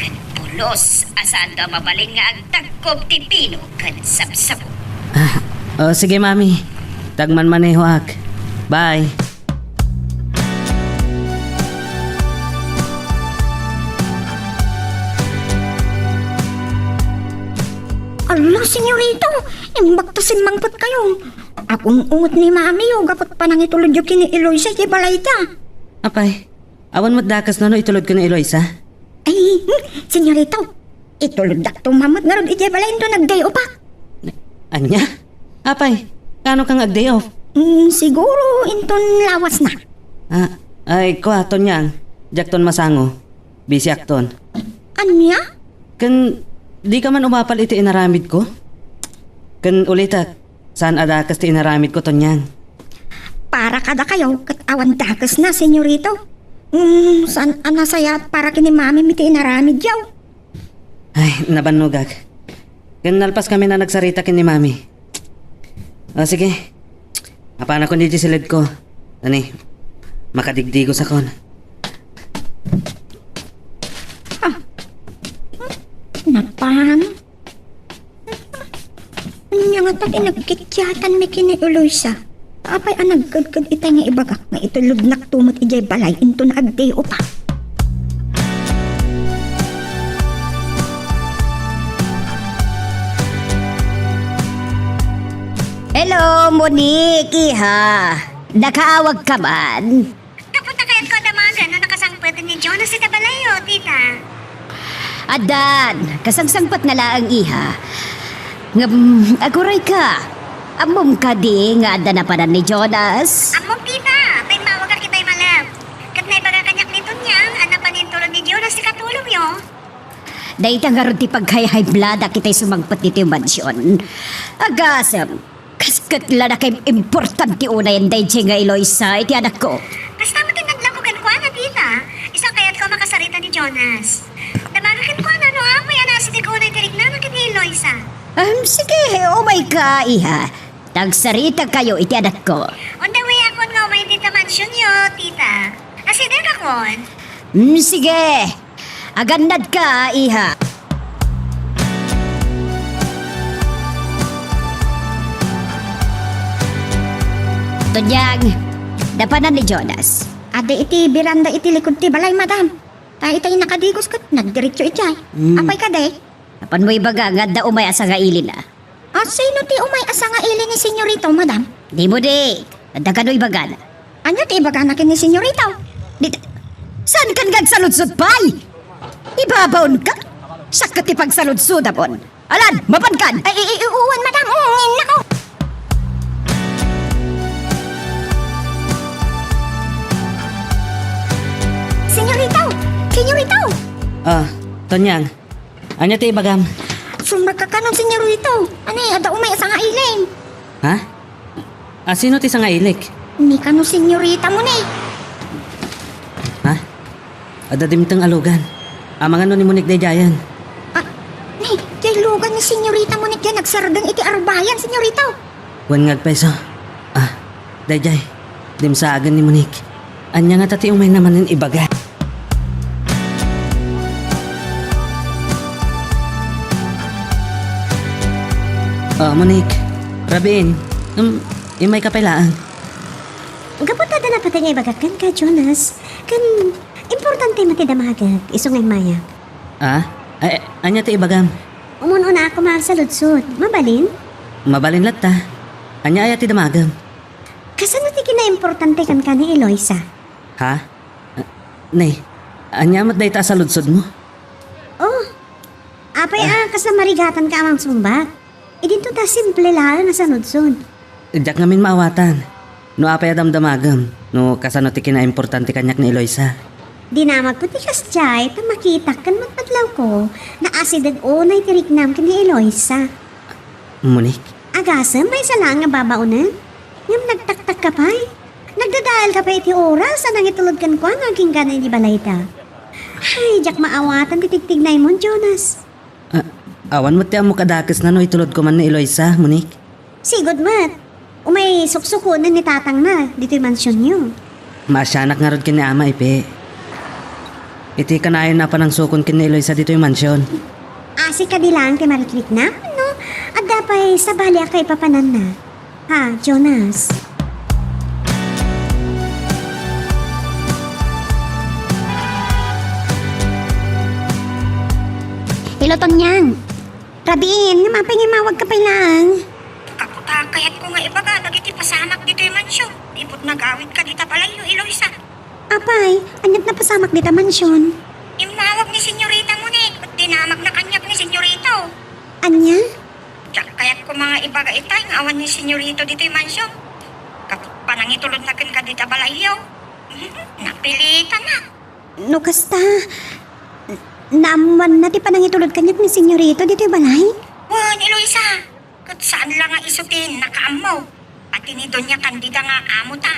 Ken pulos a saanto a mabalin nga agdagkop ti pino ken sabsabong. Ah, oh, sige, Mami. Ta agmanmanehoak. Bye. Ala, senyorito, imbag ta simmangpetkayo. Agun-unget ni Mami, o, gapu ta panangitulodyo ken ni Eloisa iti balayda. Apay, awan met dakesna no itulodko ni Eloisa? Ay, hmm, senyorito, itulodakto man met ngarud idiay balay inton nag-day off-ak. Ania? Apay, kaano ka nga ag-day off? Hmm, siguro inton lawasna. Ah, ay, kua, Tonyang, diakton masango. Busy-akton. Ania? Ken, di ka man umapal iti inaramidko? Ken ulitek, saan a dakes ti inaramidko, Tonyang. Para kadakayo, ket awan dakesna, senyorito. Mm, saan a nasayaat para ken ni Mami iti inaramidyo. Ay, nabannogak. Ken nalpaskami a nagsarita ken ni Mami. O, sige. Apanakon idiay siledko. Ani, makadigdigosakon. Ah. Napan? Ania ngata ti nagkikkiatanmi ken ni Eloisa? Apay a nagkedked itay nga ibagak nga itulodnakto met idiay balay inton ag-day off-ak? Hello, Monique, iha. Nakaawagka man? Gapu ta kayatko a damagen no nakasangpeten ni Jonas ita balayyo, tita. Addan, kasangsangpetna laeng, iha. Ngem, agurayka. Ammom kadi nga adda napanan ni Jonas? Ammok, tita. Ta immawagak itay malem. Ket naibaga kaniak ni Tonyang a napan intulod ni Jonas ti katulongyo. Dayta ngarud ti paghayhaybladak itay sumangpet ditoy mansion. Agasem, kas ket la nakaimportante unayen daydiay nga Eloisa iti anakko. Kasta met ti nadlangko kenkuana, tita. Isu a kayatko a makasarita ni Jonas. Damaga kenkuana no apay a naasideg unay ti riknana ken ni Eloisa. Em, sige, umayka, iha. Ta agsaritakayo iti anakko. On the way akon nga umay dita mansionyo, tita. Asidegakon. Mm, sige. Agannadka, iha. Tonyang, napanan ni Jonas? Adi iti beranda iti likud ti balay, madam. Ta itay nakadigos ket nagdiretso idiay. Mm. Apay kadi? Apanmo ibaga nga adda umay a sangailina? A, sino ti umay a sangaili ni Senyorito, madam? Dimo di. Adda kano ibagana? Ania ti ibagana ken ni Senyorito? Di, saankan nga agsaludsod pay? Ibabaonka? Siak ket ti pagsaludsodamon. Alan, mapankan? Ay, i, i, uwan, madam. Mm, nako. Senyorito! Ah, Tonyang, ania ti ibagam? Sumrek ka kanon, Senyorito. Ani, adda umay a sangailing. Ha? A, sino ti sangailik? Ni kano, Senyorita Monique. Ha? Adda dimteng a lugan. Amangan no ni Monique daydiayen. Ah, ni, diay lugan ni Senyorita Monique diay nagsardeng iti arubayan, Senyorito. Wen nga agpayso. Ah, daydiay. Dimsagen ni Monique. Ania ngata ti umayna manen ibaga? Ah, Monique. Rabiin. Hmm, imayka pay laeng. Gapu ta adda napateg nga ibagak kenka, Jonas. Ken importante met ti damagek, isu nga immayak. Ah? Ay, ania ti ibagam? Umun-una koma a saludsod. Mabalin? Mabalin latta. Ania aya ti damagem? Kasano ti kinaimportante kenka ni Eloisa? Ha? Ah, ne, ania met dayta a saludsodmo? Oh, apay a kasla marigatanka a mangsungbat? Idinto ta simple laeng a sanudsod. Diak ngamin maawatan no apay a damdamagem, no kasano ti kinaimportante kaniak ni Eloisa. Dinamagko ti kasdiay ta makitak ken matmadlawko, naasideg unay ti riknam ken ni Eloisa. Monique? Agasem, maysa laeng nga babaonen? Ngem nagtaktakka pay? Nagdadaelka pay iti oras a nangitulod kenkuana agingga idiay balayda? Ay, diak maawatan ti tigtignaymon, Jonas. Ah, awan met ti ammok a dakesna no itulodko man ni Eloisa, Monique. Sigud met. Umay suksukonen ni tatangna ditoy mansionyo. Maasianak ngarud ken ni ama, ipe. Iti kanayon a panangsukon ken ni Eloisa ditoy mansion. Asi kadi laeng ti mariknam, no? Adda pay sabali a kaipapananna. Ha, Jonas? Hello, Tonyang. Rabiin, ngem apay nga immawagka pay laeng? Gapu ta kayatko nga ibaga dagiti pasamak ditoy mansion. Ipud nagawid ka dita balayyo, Eloisa. Apay, aniat napasamak dita mansion? Immawag ni Senyorita Monique, ket dinamagna kaniak ni Senyorito. Ania? Diak kayat koma nga ibaga itay nga awan ni Senyorito ditoy mansion. Ket panangitulodna kenka dita balayyo. Napilitan a. No kasta, n-, naammoanna ti panangitulod kaniak ni Senyorito ditoy balay? Wen, Eloisa, ket saan la nga isu ti nakaammo. Pati ni Doña Candida nga amo ta.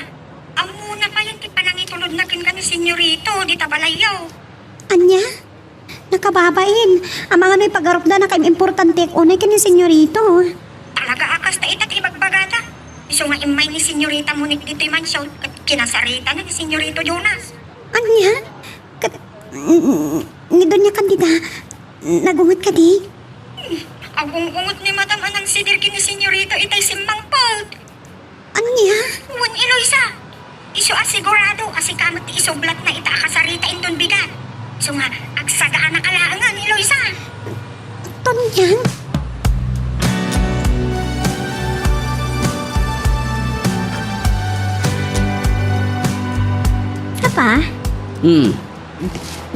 Ammona payen ti panangitulodna kenka ni Senyorito dita balayyo. Ania? Nakababain. Amangan no ipagarupda a nakaimimportantek unay ken ni Senyorito. Talaga a kasta ita ti ibagbagada. Isu nga immay ni Senyorita Monique ditoy mansion ket kinasaritana ni Senyorito Jonas. Ania? Ket, mm, ni Doña Candida, nagungot kadi? Agung-ungot ni Madam a nangsidir ken ni Senyorito itay simmangpet. Ania? Wen, Eloisa. Isu a sigurado a sika met ti isublatna ita a kasarita inton bigat. Isu nga, agsagaanaka laengen, Eloisa. Tonyang? Papa? Hmm.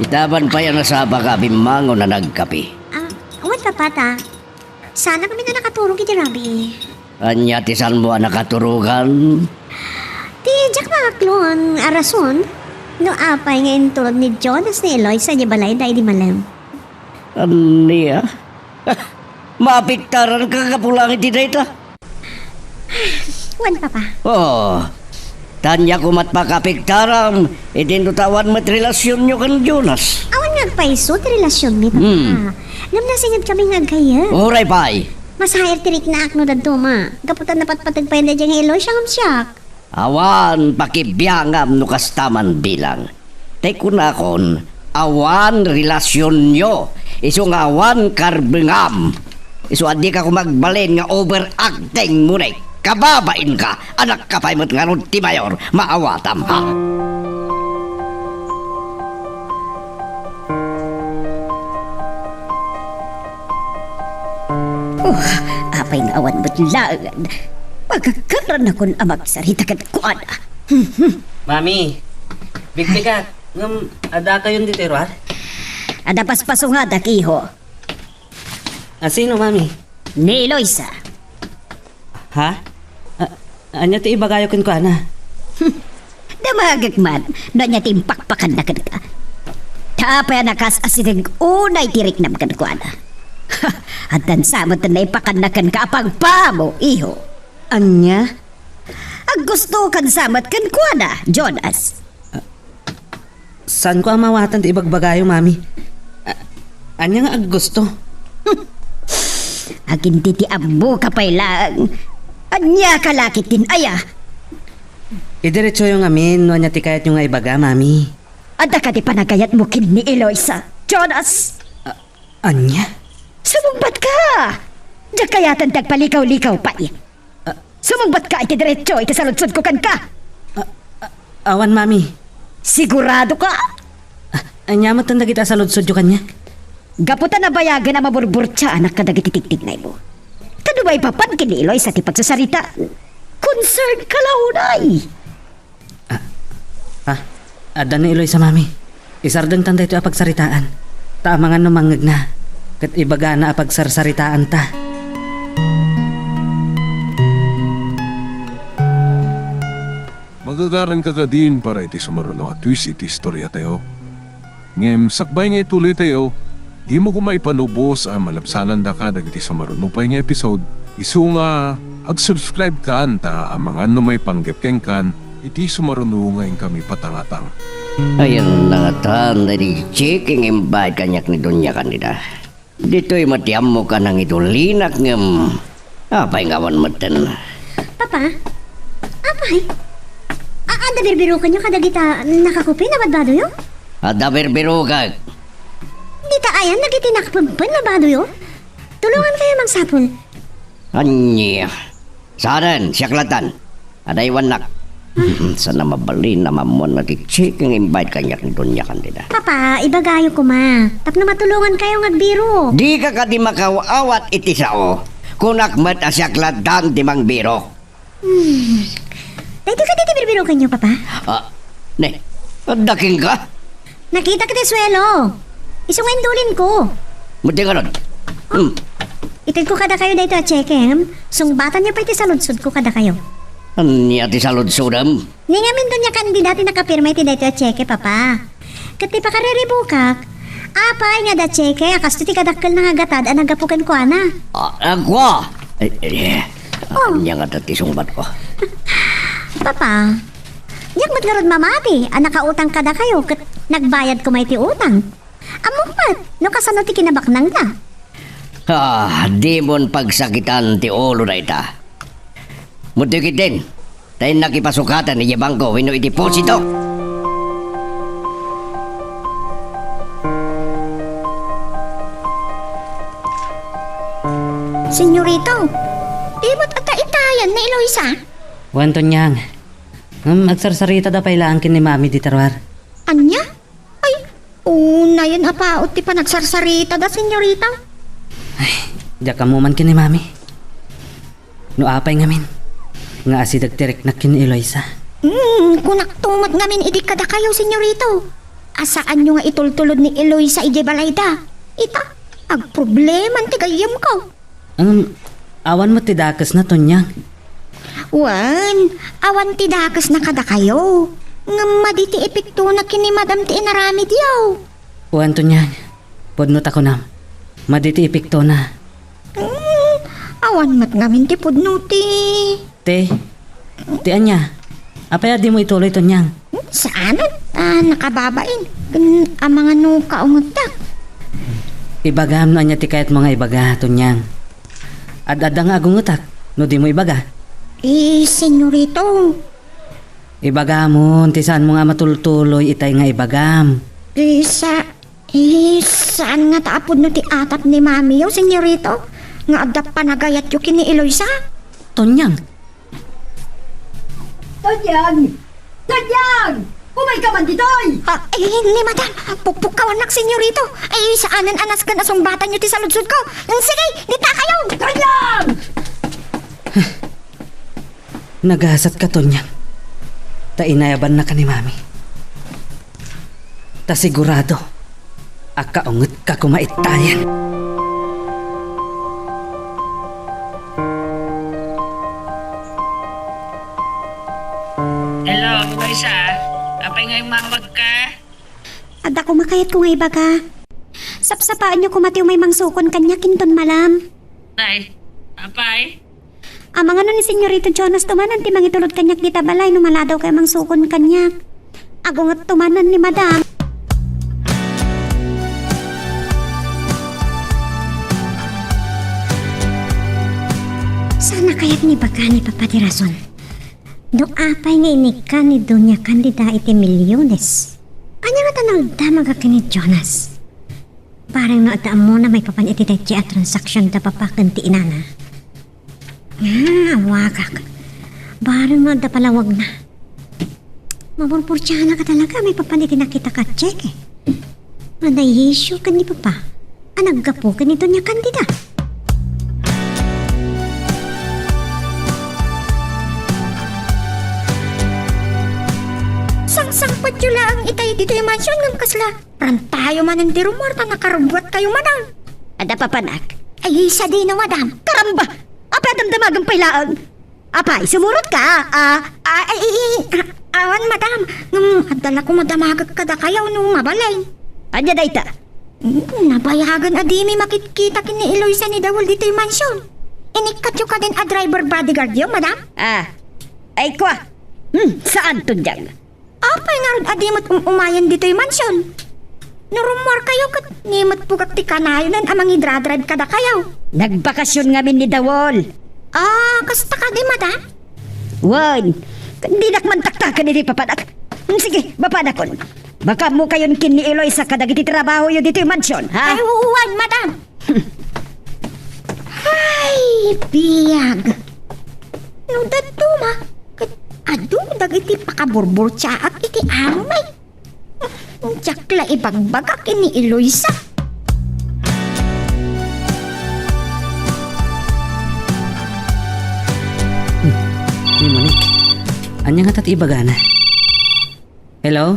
Itaman pay a nasapaka a bimmangon a nagkape. Ah, wen, Papa, ta. Saanakami a nakaturog iti rabii. Ania ti saanmo a nakaturogan? Ti diak maakloan a rason no apay nga intulod ni Jonas ni Eloisa idiay balayda idi malem. Ania? Maapektaranka gapu laeng iti dayta? Wen, Papa. Oh, ta ania koma't pakaapektaram, idinto ta awan met relasionyo ken Jonas. Awan nga agpayso ti relasionmi, Papa. Hmm. Ngem nasingedkami nga aggayyem. Uray pay. Masayaat ti riknaak no dadduma. Gapu ta napatpateg pay daydiay nga Eloisa ngem siak. Awan pakibiangam no kasta man bilang. Tay kunakon, awan relasionyo, isu nga awan karbengam. Isu a dika koma agbalin nga overacting, Monique. Kababainka, anakka pay met ngarud ti mayor, maawatam, ha? Oh, apay nga awan met laengen. Pagagkarannakon a magsarita kenkuana. Mami, bigbigak, ngem adda kayon ditoy ruar? Adda paspasungadak, iho. A sino, Mami? Ni Eloisa. Ha? A-, ania ti ibagayo kenkuana? Damagek man no ania ti impakpakanna kenka. Apay a nakas-asideg unay ti riknam kenkuana? Addan sa met ti naipakanna kenka a pagpamo, iho. Ania? Aggustokan sa met kenkuana, Jonas. Saanko a mawatan ti ibagbagayo, Mami. A-, ania nga aggusto? Agintitiammoka pay laeng. Ania ka la ketdin aya? Idiretsoyo ngamin no ania ti kayatyo nga ibaga, Mami. Adda kadi panagayatmo ken ni Eloisa, Jonas? A-, ania? Sumungbatka! Diak kayatan ti agpalikaw-likaw pay. A- Sumungbatka iti diretso iti saludsodko kenka! A-, a-, awan, Mami. Siguradoka? A-, ania met dagiti a saludsodyo kaniak? Gapu ta nabayagen a maburburtiaanak kadagiti tigtignaymo. Ta no maipapan ken ni Eloisa ti pagsasaritaan, concernka la unay. Ah, ah, adda ni Eloisa, Mami. Isardengtan daytoy a pagsaritaan. Ta amangan no mangngegna, ket ibagana a pagsarsaritaanta. Magagaranka kadin para iti sumaruno a twist iti istoriatayo. Ngem sakbay nga ituloytayo, dimo koma ipanubos a malabsanandaka dagiti sumaruno pay nga episode, isu nga ag-subscribe kan ta amangan no maipanggep kenkan iti sumaruno nga inkami patangatang. Ayan nangatan daydi checking invite kaniak ni Doña Candida. Ditoy met ti ammok a nangidulinak ngem apay nga awan metten. Papa? Apay? A-, adda birbirokanyo kadagita nakakupi a badbadoyo? Adda birbirokak. Dita ayan dagiti nakpengpeng a badoyo? Tulongankayo mangsapul. Ania? Saanen, siak lattan. Adaywannak. Mm, saan a mabalin a maammuanna ti checking invite kaniak ni Doña Candida. Papa, ibagayo koma. Tapno matulongankayo nga agbirok. Dika kadi makaaw-awat iti sao. Kunak met a siak lattan ti mangbirok. Hmm. Daytoy kadi ti birbirokanyo, Papa? Ah, ne, adda kenka? Nakitak iti suelo. Isu nga indulinko. Madi ngarud. Hmm. Itedko kadakayo daytoy a checkem. Sungbatanyo pay ti saludsodko kadakayo. Ania ti saludsodem? Ni ngamin Doña Candida ti nakapirma iti daytoy a cheke, Papa. Ket ti pakariribukak, apay nga adda cheke a kastoy ti kadakkelna nga gatad a naggapu kenkuana? Ah, agwa! Eh, eh, Oh. Ania ngata ti sungbatko? Papa, diak met ngarud mamati a nakautang kadakayo ket nagbayad koma iti utang. Ammok met no kasano ti kinabaknangda. Ah, dimon pagsakitan ti ulo dayta. Mudtoy ketdin, ta innak ipasukaten idiay bangko wenno iti deposito. Senyorito, di met adda itayan ni Eloisa? Wen, Tonyang. Ngem agsarsaritada pay laeng ken ni Mami dita ruar. Ania? Ay, unayen a paut ti panagsarsaritada, senyorita. Ay, diak ammo man ken ni Mami. No apay ngamin nga asideg ti riknak ken ni Eloisa. Hmm, kunakto met ngamin idi kadakayo, senyorito, a saanyo nga itultulod ni Eloisa idiay balayda. Ita, agprobleman ti gayyemko. Ngem, awan met ti dakesna, Tonyang. Wen, awan ti dakesna kadakayo. Ngem madi ti epektona ken ni Madam ti inaramidyo. Wen, Tonyang, pudno ta kunam, madi ti epektona. Hmm, awan met ngamin ti pudno ti. Te, ti ania? Apay a dimo ituloy, Tonyang? Saan? Ah, nakababain. Ken amangan no kaungetak. Ibagam no ania ti kayatmo nga ibaga, Tonyang. Ad-adda nga agungetak no dimo ibaga. Eh, senyorito. Ibagamon ti saanmo nga matultuloy itay nga ibagam. Eh, sa-, eh, saan ngata a pudno ti atap ni Mamiyo, senyorito? Nga adda panagayatyo ken ni Eloisa? Tonyang, Tonyang! Tonyang! Umayka man ditoy! Ah, eh, ni Madam, pukpukkawannak, senyorito. Ay, saanen a nasken a sungbatanyo ti saludsodko. Mm, sige, dita kayo! Tonyang! Nagasatka, Tonyang. Ta inayabannaka ni Mami. Ta sigurado a kaungetka koma ittayen. Hello, Eloisa. Apay nga immawagka? Adda koma kayatko nga ibaga. Sapsapaenyo koma ti umay mangsukon kaniak inton malam. Nay, apay? Amangan no ni Senyorito Jonas tumanan ti mangitulod kaniak dita balay no maladaw kay mangsukon kaniak. Agunget tumanan ni Madam. Saan a kayat nga ibaga ni Papa ti rason? No apay nga inikkan ni Doña Candida iti milyones, ania ngata no agdamagak ken ni Jonas? Bareng no adda ammona maipapan iti daytoy a transaksyon da papa ken ti inana. Ah, awagak. Bareng no adda palawagna. Maburburtianak a talaga maipapan iti nakitak a tseke. Nga naiisyu ken ni papa a naggapu ken ni Doña Candida. Sangsangpetyo laeng itay ditoy mansion ngem kasla rantayo manen ti rummuar ta nakarubbuatkayo manen. Adda papanak? Ay, sadino, madam. Karamba! Apay a damdamagen pay laeng? Apay, sumurot ka, a? Ah, ay, ay, ay, a-, awan, madam. Ngem adda la koma damagek kadakayo no mabalin. Ania dayta? Mm, nabayagen a dimi makitkita ken ni Eloisa ni Dawel ditoy mansion. Inikkatyo kadin a driver bodyguardyo, madam? Ah, ay kua. Hmm, saan, Tunjang? Apay ngarud a di met um-umayen ditoy mansion? No rummuarkayo ket ni met pugak ti kanayonen a mangidradrive kadakayo. Nagbakasyon ngamin ni Dawel. Ah, kasta kadi, madam? Wen, dinak man taktaken iti papanak. Hmm, sige, mapanakon. Makaammokayon ken ni Eloisa kadagiti trabahoyo ditoy mansion, ha? Ay, wen, madam. Ay, biag. No dadduma, ket adu dagiti pakaburburtiaak iti amay. Diak la ibagbaga ken ni Eloisa. Ni Monique, ania ngata ti ibagana? Hello?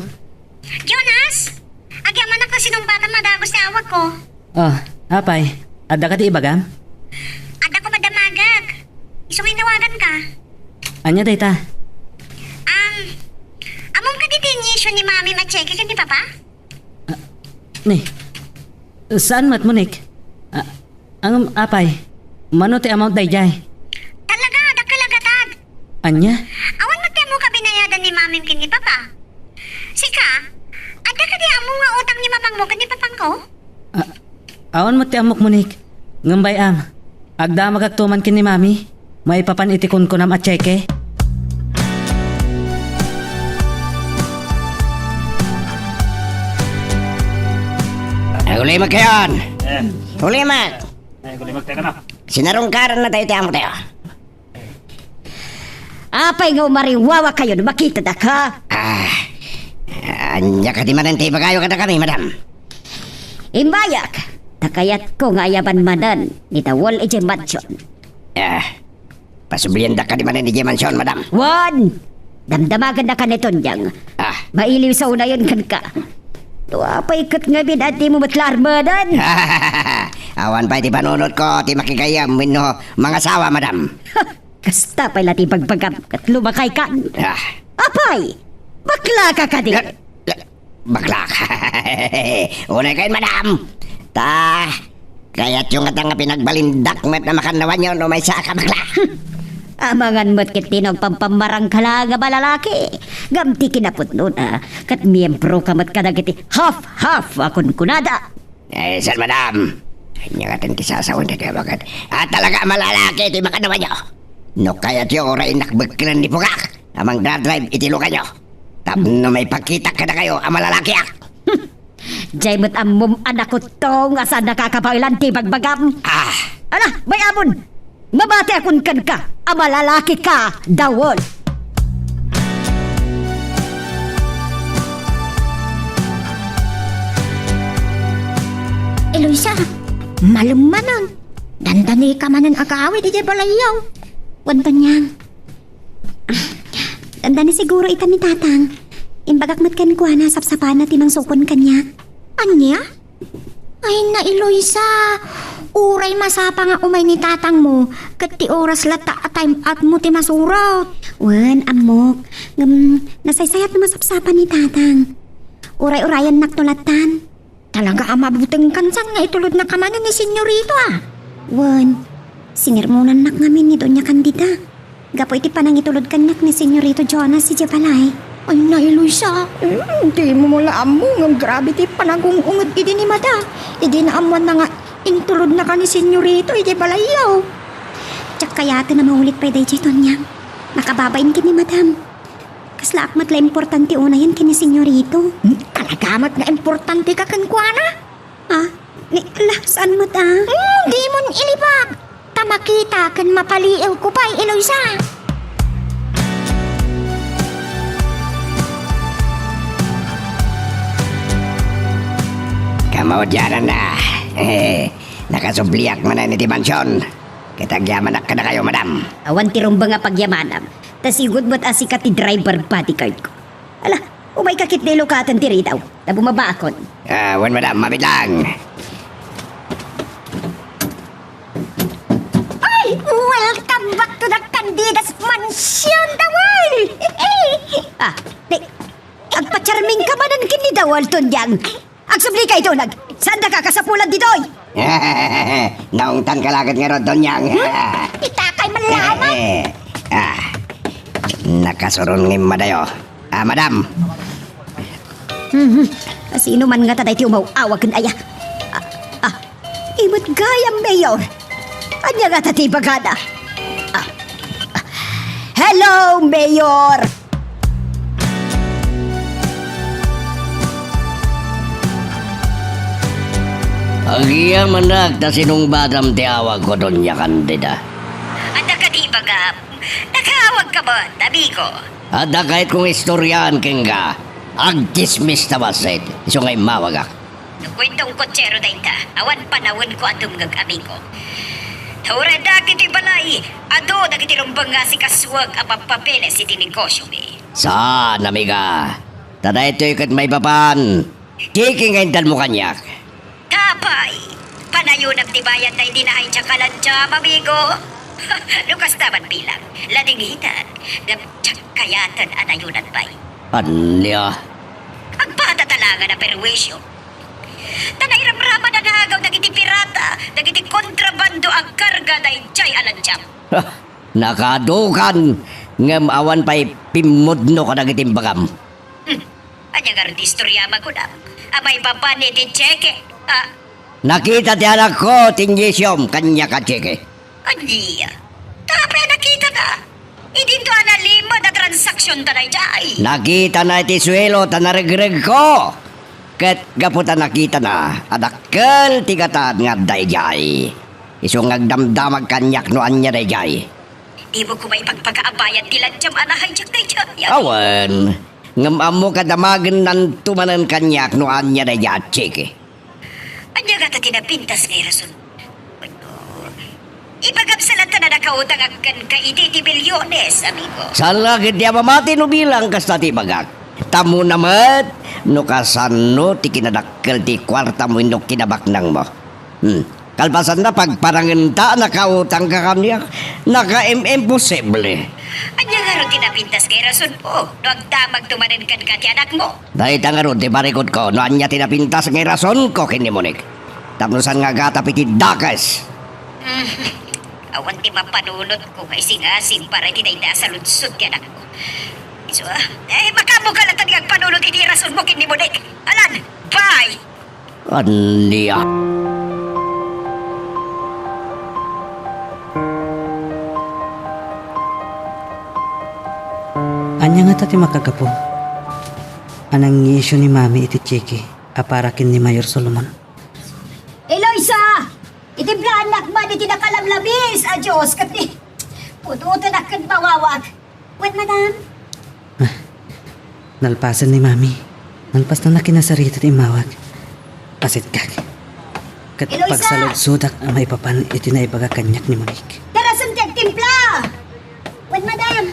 Jonas? Agyamanak ta sinumbatan madagos ti awagko. Oh, apay, adda kadi ibagam? Adda koma damagek. Isu nga inawaganka. Ania dayta? Um, ammom kadi ti inisyu ni Mami a tseke ken ni Papa? Ah, ni, saan met, Monique? Ah, ang, apay, mano ti amount daydiay? Talaga, dakkel a gatad. Ania? Awan met ti ammok a binayadan ni Mamim ken ni Papa. Sika, adda kadi ammom nga utang ni Mamangmo ken ni Papangko? Ah, awan met ti ammok, Monique. Ngem bay-am, agdamagakto man ken ni Mami maipapan iti kunkunam a tseke. Ay, ulimek kayon! Eh. Ulimek! Ay, ulimek tayo ka na. Sinarungkaran na tayo ti amo tayo. Apay nga umariwawa kayo no makitadak, ha? Ah, ania kadi manen ti ibagayo kadakami, madam? Imbayak, ta kayatko nga ayaban manen ni Dawel idiay mansion. Ah, pasubliandak kadi manen idiay mansion, madam? Wen! Damdamagennaka ni Tonyang. Ah. Mailiw sa unayon kenka. No apay ket ngamin a dimo met la armeden. Awan pay ti panunotko ti makigayyem wenno mangasawa, madam. Kasta pay la ti bagbagam ket lumakaykan. Ah. Apay! Baklaka kadi? La-, la-, baklaka. Unay kayon, madam. Ta, kayatyo ngata nga pinagbalindak met a makannawanyo no maysa a kabakla. Amangan met ket ti nagpampamarangka la nga balalaki. Ngem ti kinapudnona, ket miyembroka met kadagiti half-half a kunkunada. Eh, sir, madam. Ania ngaten ti sasawen dagiti abagan? Ah, talaga a malalaki ti makannawanyo. No kayatyo, uray innak bekkelen ni pugak a mangdadrive iti lugayo. Tapno maipakitak kadakayo a malalakiak. Diay met ammom a nakutto nga saan nakakabaelan ti bagbagam. Ah. Ala, bay-amon! Mabatiakon kenka a malalakika, Dawel! Eloisa, malem manen. Dandanika manen agawid idiay balayyo. Wen, Tonyang. Dandani siguro ita ni Tatang. Imbagak met kenkuana, sapsapana ti mangsukon kaniak. Ania? Ay, na, Eloisa, uray masapa nga umay ni tatangmo, ket ti oras latta a time out mo ti masurot. Wen, ammok. Ngem, nasaysayat no masapsapa ni Tatang. Uray-urayennakto lattan. Talaga a mabutengkan saan nga itulodnaka manen ni Senyorito, a? Wen, sinermonannak ngamin ni Doña Candida gapu iti panangitulod kaniak ni Senyorito Jonas idiay balay. Ay, Eloisa, mm, dimo la ammo nga grabe ti panagung-unget idi ni Madam. Idi naammoanna nga intulodnaka ni Senyorito idiay balayyo. Diak kayaten a maulit pay daydiay, Tonyang. Nakababain ken ni Madam. Kaslaak met la importante unayen ken ni Senyorito. Hmm, talaga met nga importanteka kenkuana? Ah, ni, la, saan met, ah? Hmm, dimon ilibak. Ta makita ken mapaliiwko pay, Eloisa. Kamaudiananna. Nakasubliak manen iti mansion. Ket agyamanak kadakayo, Madam. Awan ti rumbeng a pagyamanam. Ta sigud met a sika ti driver bodyguard ko. Ala, umayka ketdi lukaten ti ridaw. Ta bumabaakon. Ah, wen, Madam, mabiit lang. Ay, welcome back to the Candida's Mansion, Dawal! Ah, di, agpacharmingka manen ken ni Dawal, Tonyang. Agsubli kay Donag, saandaka kasapulan ditoy? Naungtanka la ket ngarud, Tonyang. Hmm? Itakay man lamang. Ah, nakasuron nga immadayo. Ah, Madam. Mhm. Sino man ngata daytoy umaw-awag ken aya? Ah, ah, imet gayam, Mayor. Ania ngata ti ibagada? Ah, ah. Hello, Mayor! Agyamanak ta sinungbatam ti awagko, Doña Candida. Adda kadi ibagam? Nakaawagka met, amigo? Adda kayatko nga istoriaan kenka. Agtsismis ta bassit, isu nga immawagak. No kuentong kotsero dayta, awan panawenko a dumngeg, amigo. Ta uray dagiti balay, adu dagiti rumbeng nga asikasuek a pappapeles iti negosiomi. Saan, amiga. Ta daytoy ket maipapan. Kiki nga intedmo kaniak. Tapay, panayonam ti bayadda iti na-hijack a lantiam, amigo. No kasta man bilang, ladingitan, ngem diak kayaten a nayunan pay. Ania? Agpatatalangan a perwisyo. Ta nairamraman a naagaw dagiti pirata, dagiti kontrabando a karga daydiay a lantiam. Ha, nakadukan, ngem awan pay pimmudno kadagiti imbagam. Hmm. Ania ngarud ti istoriam a kunam a maipapan iti tseke? Ah. Nakita ti anakko ti inyisiom kaniak a tseke. Ania? Tapay a nakitana? Idinto a nalimed a transaksionta daydiay. Nakitana iti suelo ta naregregko. Ket gapu ta nakitana a dakkel ti gatad nga adda idiay, isu nga agdamdamag kaniak no ania daydiay. Dimo koma ipagpakaabayad ti lantiam a na-hijack daydiay? Awan. Ngem ammo kadamagennanto manen kaniak no ania daydiay a tseke. Ania ngata ti napintas nga irason? Ibagam sa latta a nakautangak kenka idi ti milyones, amigo. Saan la ketdi a mamati no bilang kasta ti ibagak. Tamuna met no kasano ti kinadakkel ti kuartam wenno kinabaknangmo. Hmm. Kalpasanna, pagparangenta a nakautangka kaniak, nakaim-imposible. Ania ngarud ti napintas nga irasonmo no agdamagto manen kenka ti anakmo? Dayta ngarud ti parikutko no ania ti napintas nga irasonko ken ni Monique. Tapno saan nga agatap iti dakes. Hmm. Awan ti mapanunotko nga isingasing para iti dayta a saludsod ti anakmo. Isu, ah, eh, makaammoka latta nga agpanunot iti irasonmo ken ni Monique. Alan, bye! Ania? Ania ngata ti makagapu a nangisyo ni Mami iti tseke a para ken ni Mayor Solomon? Eloisa! Itimplaan man iti nakalamlabis a Dios ket ni putotenak ken mawawag. Wen, madam? Ah, nalpasen ni Mami. Nalpasna a kinasarita ti immawag. Pasitkak. Ket Eloisa! Pagsaludsodak a maipapan iti naibaga kaniak ni Monique. Darasen ti agtimpla! Wen, madam?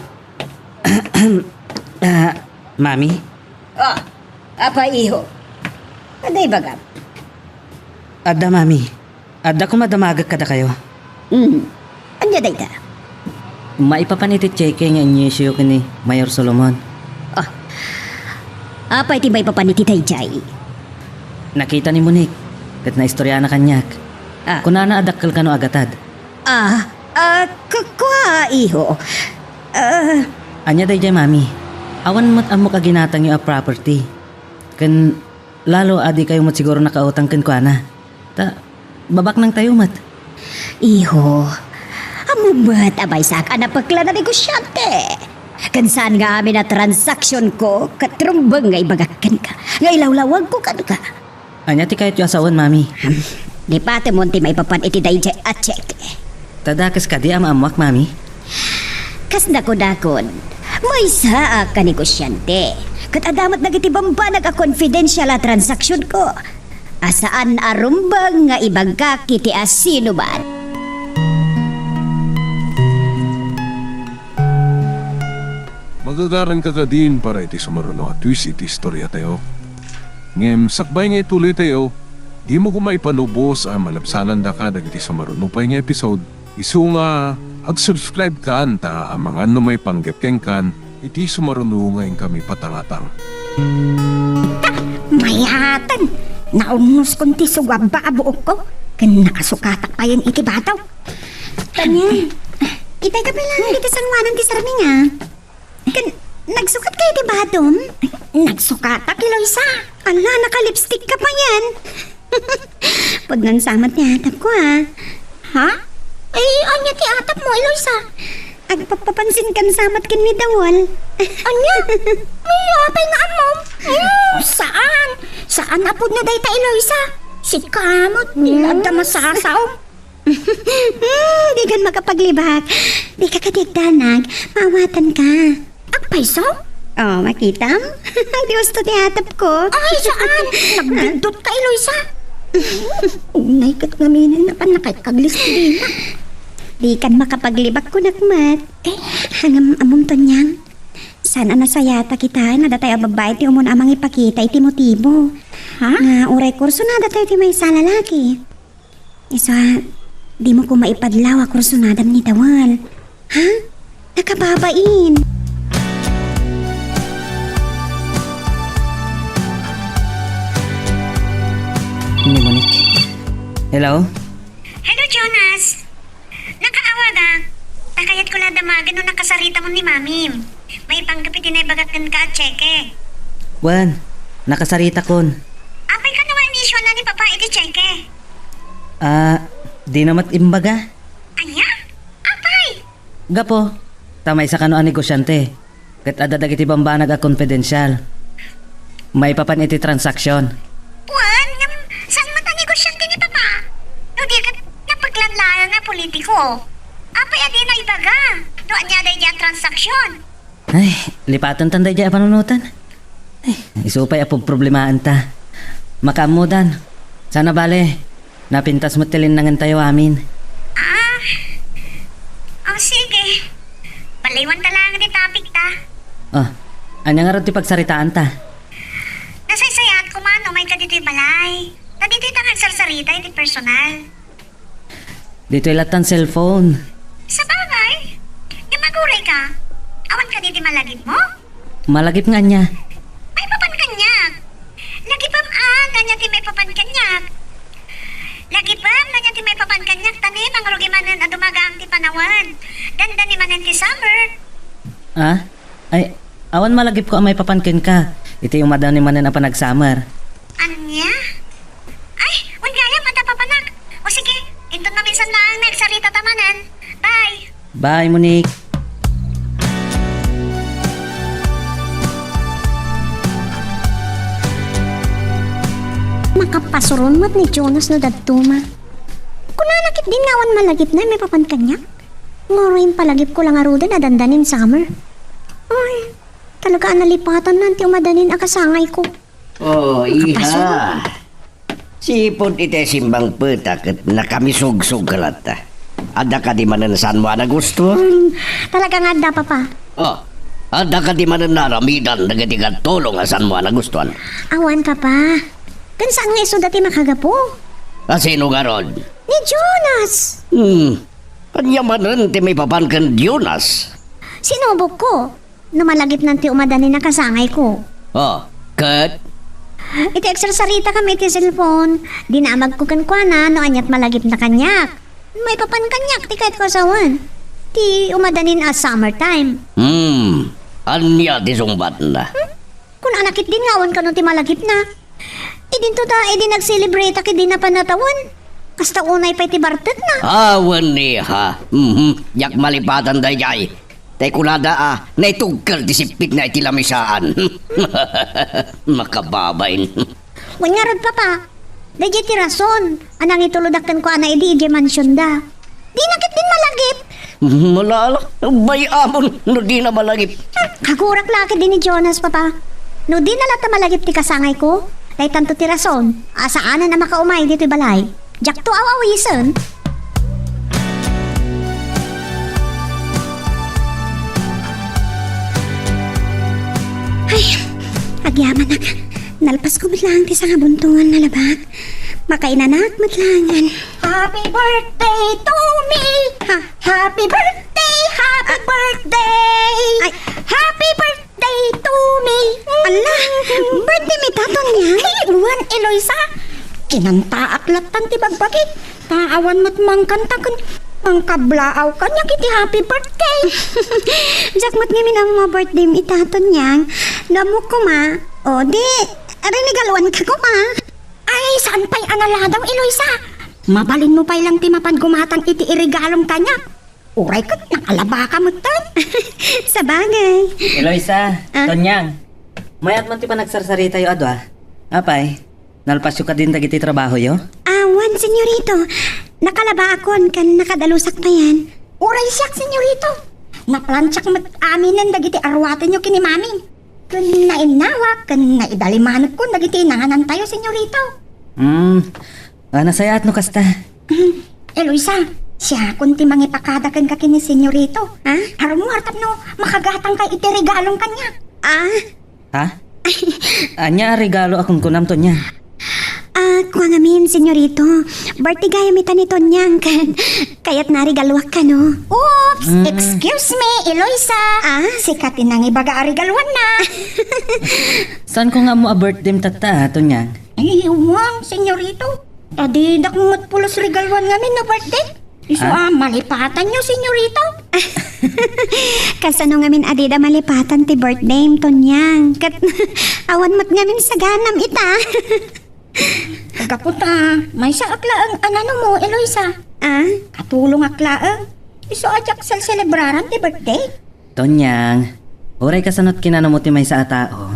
Ah, Mami? Oh, apay, iho? Adda ibagam? Adda, Mami. Adda koma damagek kadakayo. Mm. Ania dayta? Maipapan iti tseke nga inyisyo ken ni Mayor Solomon. Ah. Apay ti maipapan iti daydiay? Nakita ni Monique, ket naistoriana kaniak. Ah. Kunana a dakkel kano a gatad. Ah, ah, ku-, kua, iho. Ah. Ania daydiay, Mami? Awan met ammok a ginatangyo a property. Ken lalo a dikayo met siguro nakautang kenkuana. Ta, babaknangtayo met. Iho, ammom met a maysaak a napeklan a negosyante. Ken saan nga amin a transaksionko ket rumbeng nga ibagak kenka, nga ilawlawagko kenka. Ania ti kayatyo a sawen, Mami? Hmm, lipatemon ti maipapan iti daydiay a cheque. Ta dakes kadi a maammoak, Mami? Kas dakudakon, maysaak a negosyante. Ket adda met dagiti bambanag a confidential a transaksionko a saan a rumbeng nga ibagak iti asinoman. Magagaranka kadin para iti sumaruno a twist iti istoriatayo. Ngem sakbay nga ituloytayo, dimo koma ipanubos a malabsanandaka dagiti sumaruno pay nga episode. Isu nga ag-subscribekan ta amangan no maipanggep kenkan iti sumaruno nga inkami patangatang. Ta, mayatan! Naunnoskon ti sugabba a buokko, ken nakasukatak payen iti bato. Tanya, itay ka pay laeng iti sangoanan ti sarminga. Ken, nagsukat kayo ti badom? Nagsukatak, Eloisa. Ala, naka-lipstick ka payen. Pudno samet ti atapko, a. Ha? Ay, ania ti atapmo, Eloisa? Agpapapansinkan samet ken ni Dawal. Ania? Ay, apay nga ammom? Hmm, saan? Saan a pudno dayta, Eloisa? Sika met, dika adda masasaom. Hmm, dikan makapaglibak. Dika kadi agdanag, maawatanka. Agpayso? O, makitam? Di husto ti atapko. Ay, saan? Nagbiddut ka, Eloisa. Unay ket ngamin a napan nakaitkag listila. Dikan makapaglibak, kunak met. Eh? Ngem ammom, Tonyang, saan a nasayaat a kitaen a datay a babbai ti umuna a mangipakita iti motibo. Ha? Nga uray kursunadatayo ti maysa a lalaki. Isu a, dimo koma ipadlaw a kursunadam ni Dawal. Ha? Nakababain. Ni Monique. Hello? Hello, Jonas. Nakaawagak. Ta kayatko la damagen no nakasaritamon ni Mamim. Maipanggep iti naibagak kenka a cheque. Wen, nakasaritakon. Apay kano nga inisyuan ni Papa iti cheque? Ah, dina met imbaga. Ania? Apay? Gapu, ta maysa kano a negosyante. Ket adda dagiti bambanag a confidential. Maipapan iti transaction. Wen, ngem saan met a negosyante ni Papa? No di ket napeklan laeng a politiko. Apay a dina ibaga no ania daydiay a transaction? Ay, lipaten tan daydiay a panunotan. Ay, isu pay a pagproblemaanta. Makaammodan. Saan a bale, napintas met ti linnangentayo amin. Ah, o, sige. Baliwanta laeng ti topic ta. O, ania ngarud ti pagsaritaanta? Nasaysayaat koma no umayka ditoy balay. Ta ditoy ta nga agsarsarita iti personal. Ditoy lattan cellphone. Sabagay, ngem aguray ka. Awan kadi ti malagipmo? Malagip nga ania? Maipapan kaniak. Lagipem a, ania ti maipapan kaniak? Lagipem, ania ti maipapan kaniak, ta ni mangrugi manen a dumagaang ti panawen. Dandani manen ti summer. Ah? Ay, awan malagipko a maipapan kenka iti umadani manen a panagsamer. Ania? Ay, wen gayam, adda papanak. O sige, inton maminsan laeng nga agsaritata manen. Bye! Bye, Monique! Makapasuron met ni Jonas no dadduma. Kunana ketdin nga awan malagipna a maipapan kaniak. Ngarud, palagipko la ngaruden a dandanin summer. Ay, talaga a nalipatanna ti umadanin a kasangayko. O, iha. Sipud iti simbang peta ket nakamisugsugalat. Adda kadi manen saanmo a nagustuan? Talaga nga adda, Papa. O, adda kadi manen naaramidan dagiti agtulong a saanmo a nagustuan? Awan, Papa. Ken saan nga isuda ti makagapu? A sino ngarud? Ni Jonas. Hmm. Ania manen ti maipapan ken Jonas? Sinubokko. No malagipnan ti umadanin a kasangayko. O, Ket? Iti agsarsaritakami iti cellphone, dinamagko kenkuana no aniat malagipna kaniak. Maipapan kaniak ti kayatko a sawen. Ti umadanin a summertime. Hmm, ania ti sungbatna? Hmm? Kunana ketdin nga awan kano ti malagipna. Idinto ta, idi nagselebretak idi napan a tawen. Kasta unay pay ti bartekna. Awan, iha. Mhm. Diak malipatan daydiay. Tay kunada a, naitugkel ti sippitna iti lamisaan. Makababain. Wen ngarud, Papa, daydiay ti rason a nangitulodak kenkuana idi idiay mansionda. Dina ketdin malagip. Malala, bay-amon no dina malagip. Kagurak la ketdi ni Jonas, Papa. No dina latta malagip ti kasangayko, daytanto ti rason a saanen a makaumay ditoy balay. Diakto aw-awisen. Ay, agyamanak. Nalpasko met laeng ti sangabuntongan nga labak. Makainanak met laengen. Happy birthday to me! Ha? Happy birthday, happy birthday! Ay. Happy birthday to me! Ala, birthday mi ta, Tonya? Ay, wen, Eloisa. Kinantaak lattan ti bagbagi. Ta awan met mangkanta ken mangkablaaw kaniak iti happy birthday. Diak met ngamin ammo a birthday mi ita, Tonyang. No ammok koma, o di, rinigaluanka koma. Ay, saan pay a naladaw, Eloisa? Mabalinmo pay lang ti mapan gumatang iti iregalom kaniak. Uray ket nakalabaka metten. Sabagay. Eloisa, Ah? Tonyang, mayat man ti panagsarsaritayo a dua. Apay, nalpasyo kadin dagiti trabahoyo? Awan, senyorito. Nakalabaakon ken nakadalusak payen. Uray siak, senyorito. Naplansiak met aminen dagiti aruatenyo ken ni Mami. Ken nainnawa ken naidalimanekkon dagiti nanganantayo, senyorito. Hmm, ah, nasayaat no kasta. Eloisa, siakon ti mangipakada kenka ken ni senyorito. Ah? Arumuar tapno makagatangka iti regalom kaniak. Ah? Ha? Ania a regalo a kunkunam, Tonya? Ah, kua ngamin, senyorito. Birthday gayam ita ni Tonyang, ken kayatna a regaluak kano. Oops! Mm. Excuse me, Eloisa. Ah? Sika ti nangibaga a regaluanna. Saanko nga ammo a birthday tatta, Tonyang? Ay, wen, senyorito. Ta didak met pulos regaluan ngamin no birthday. Isu Ah? a malipatanyo, senyorito. Kasano ngamin a dida malipatan ti birthday, Tonyang? Ket awan met ngamin saganam ita. Gapu ta, maysaak laeng a nanumo, Eloisa. Ah? Katulongak laeng. Isu a diak selselebraran ti birthday. Tonyang, uray kasano't kinanamo ti maysa a tao,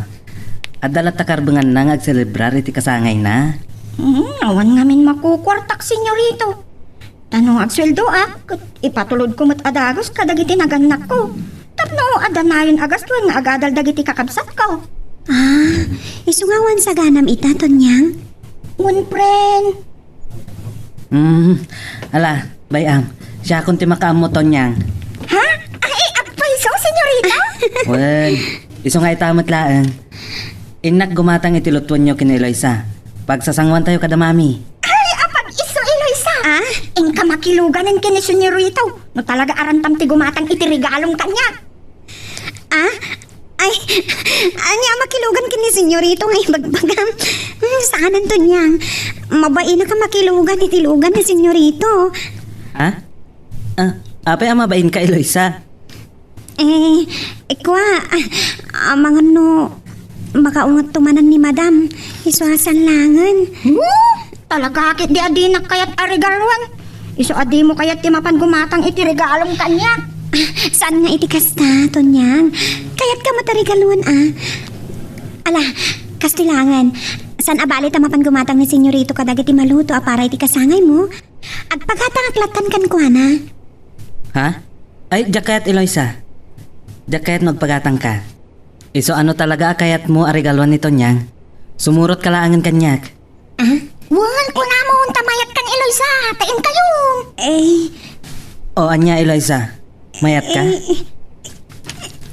adda latta karbenganna nga agselebrar iti kasangayna. Hmm, awan ngamin makukuartak, senyorito. Ta no agsueldoak, ket ipatulodko met a dagus kadagiti nagannakko. Tapno adda nayon a gastuan nga agadal dagiti kakabsatko. Ah, isu nga awan saganam ita, Tonyang? Wen, friend. Hmm, ala, bay-am. Siakon ti makaammo, Tonyang. Ha? Ay, agpayso, senyorita? Wen, isu nga ita met laeng. Innak gumatang iti lutuenyo ken ni Eloisa. Pagsasanguantayo kada Mami. Ay, apag-isu, Eloisa? Ah? Inka makiluganen ken ni senyorito. No talaga arantam ti gumatang iti regalom kaniak. Ah? Ay, ania a makilugan ken ni senyorito nga ibagbagam? Hmm, saanen, Tonyang. Mabainak a makilugan iti lugan ni senyorito. Ha? Ah, apay a mabainka, Eloisa? Eh, eh, kua, ah, amangan no makaungetto manen ni Madam. Isu a saan laengen. Huh? Talaga ketdi a dinak kayat a regaluan. Isu a dimo kayat ti mapan gumatang iti regalom kaniak. Ah, saan nga iti kasta, Tonyang? Kayatka met a regaluan, ah. Ala, kastoy laengen. Saan a bali ta mapan gumatang ni senyorito kadagiti maluto a para iti kasangaymo? Agpagatangak lattan kenkuana. Ha? Ay, diak kayat, Eloisa. Diak kayat no agpagatangka. Isu a no talaga a kayatmo a regaluan ni Tonyang, sumurotka laengen kaniak. Ah? Wen, kunamon ta mayatkan, Eloisa, ta inkayon. Eh. O, ania, Eloisa? Mayatka? Eh,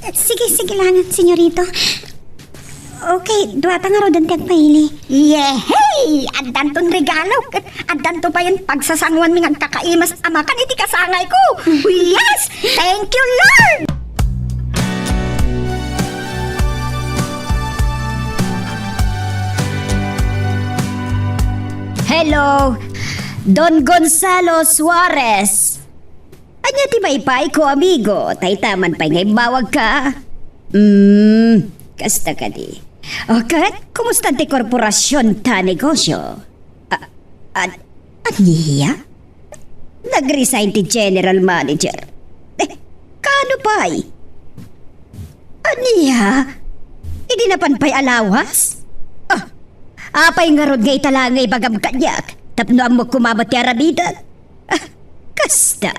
eh, sige, sige laengen, senyorito. Okay, duata ngaruden ti agpaili. Yehey! Addanton regalo, ket addanto payen pagsasanguanmi nga agkakaimas a makan iti kasangayko. Yes! Thank you, Lord! Hello, Don Gonzalo Suarez. Ania ti maipay ko, amigo? Taytaman pay nga immawag ka. Hmm, kasta kadi. O ket, kumusta ti korporasion ta negosyo? A-, an-, ania? Nag-resign ti general manager. Eh, kaano pay? Ania? Idi napan pay a lawas? Ah, apay ngarud nga ita la nga ibagam kaniak tapno ammok koma met ti aramidek? Ah, kasta.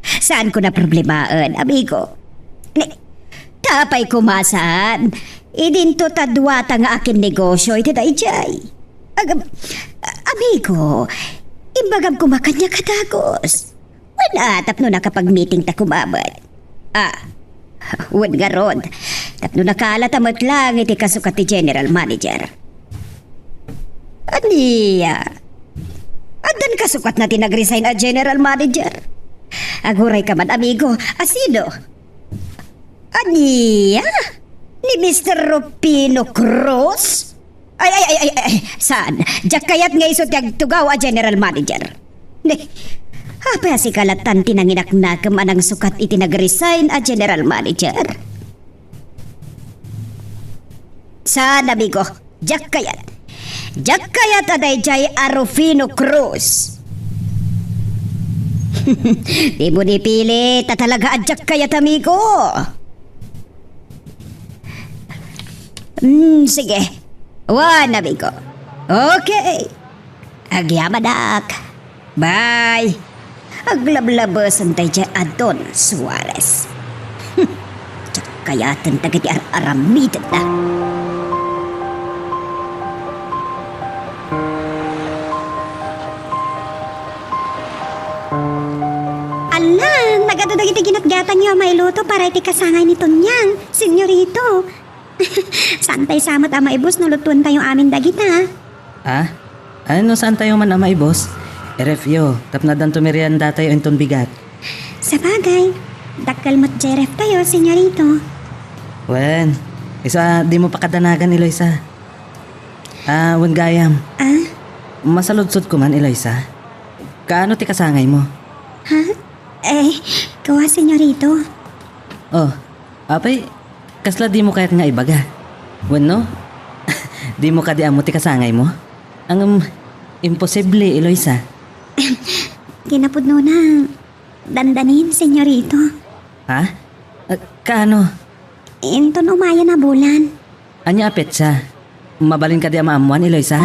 Saanko a problemaen, amigo. Ni, ta apay koma saan, idinto ta duata nga akinnegosio iti daydiay. Ag-, amigo, imbagam koma kaniak a dagus. Wen a, tapno nakapag-meeting ta koma met. Ah, wen ngarud, tapno nakaalata met laeng iti kasukat ti general manager. Ania? Addan kasukatna ti nag-resign a general manager? Aguray ka man, amigo. A sino? Ania? Ni Mister Rufino Cruz? Ay, ay, ay, ay, ay, saan? Diak kayat nga isu ti agtugaw a general manager. Ne, apay a sika latan ti nanginaknakem a nangsukat iti nag-resign a general manager? Saan, amigo? Diak kayat. Diak kayat a daydiay a Rufino Cruz. Dimo ni pili, ta talaga a diak kayat, amigo. Hmm, sige. Wen, amigo. Okay. Agyamanak. Bye. Aglablabesen daydiay a Don Suarez. Diak kayaten dagiti ar-aramidna. Alla, nagadu dagiti ginatgatangyo a mailuto para iti kasangay ni Tonyang, senyorito. Saan tayo sa met a maibus no lutuentayo amin dagita? Ah? Ay, no saan tayo man a maibus? Irefyo, tapno addanto meriendatayo inton bigat. Sabagay, dakkel met jay ref tayo, senyorito. Wen, isu a dimo pakadanagan, Eloisa. Ah, wen gayam. Ah? Masaludsodko man, Eloisa. Kaano ti kasangaymo? Ha? Eh, kua, senyorito. Oh, apay, kasla dimo kayat nga ibaga? Wenno, dimo kadi ammo ti kasangaymo? Ngem, imposible, Eloisa. Kinapudnona, dandanin, senyorito. Ha? Ah, kaano? Inton umayen a bulan. Ania a petsa? Mabalin kadi a maammoan, Eloisa?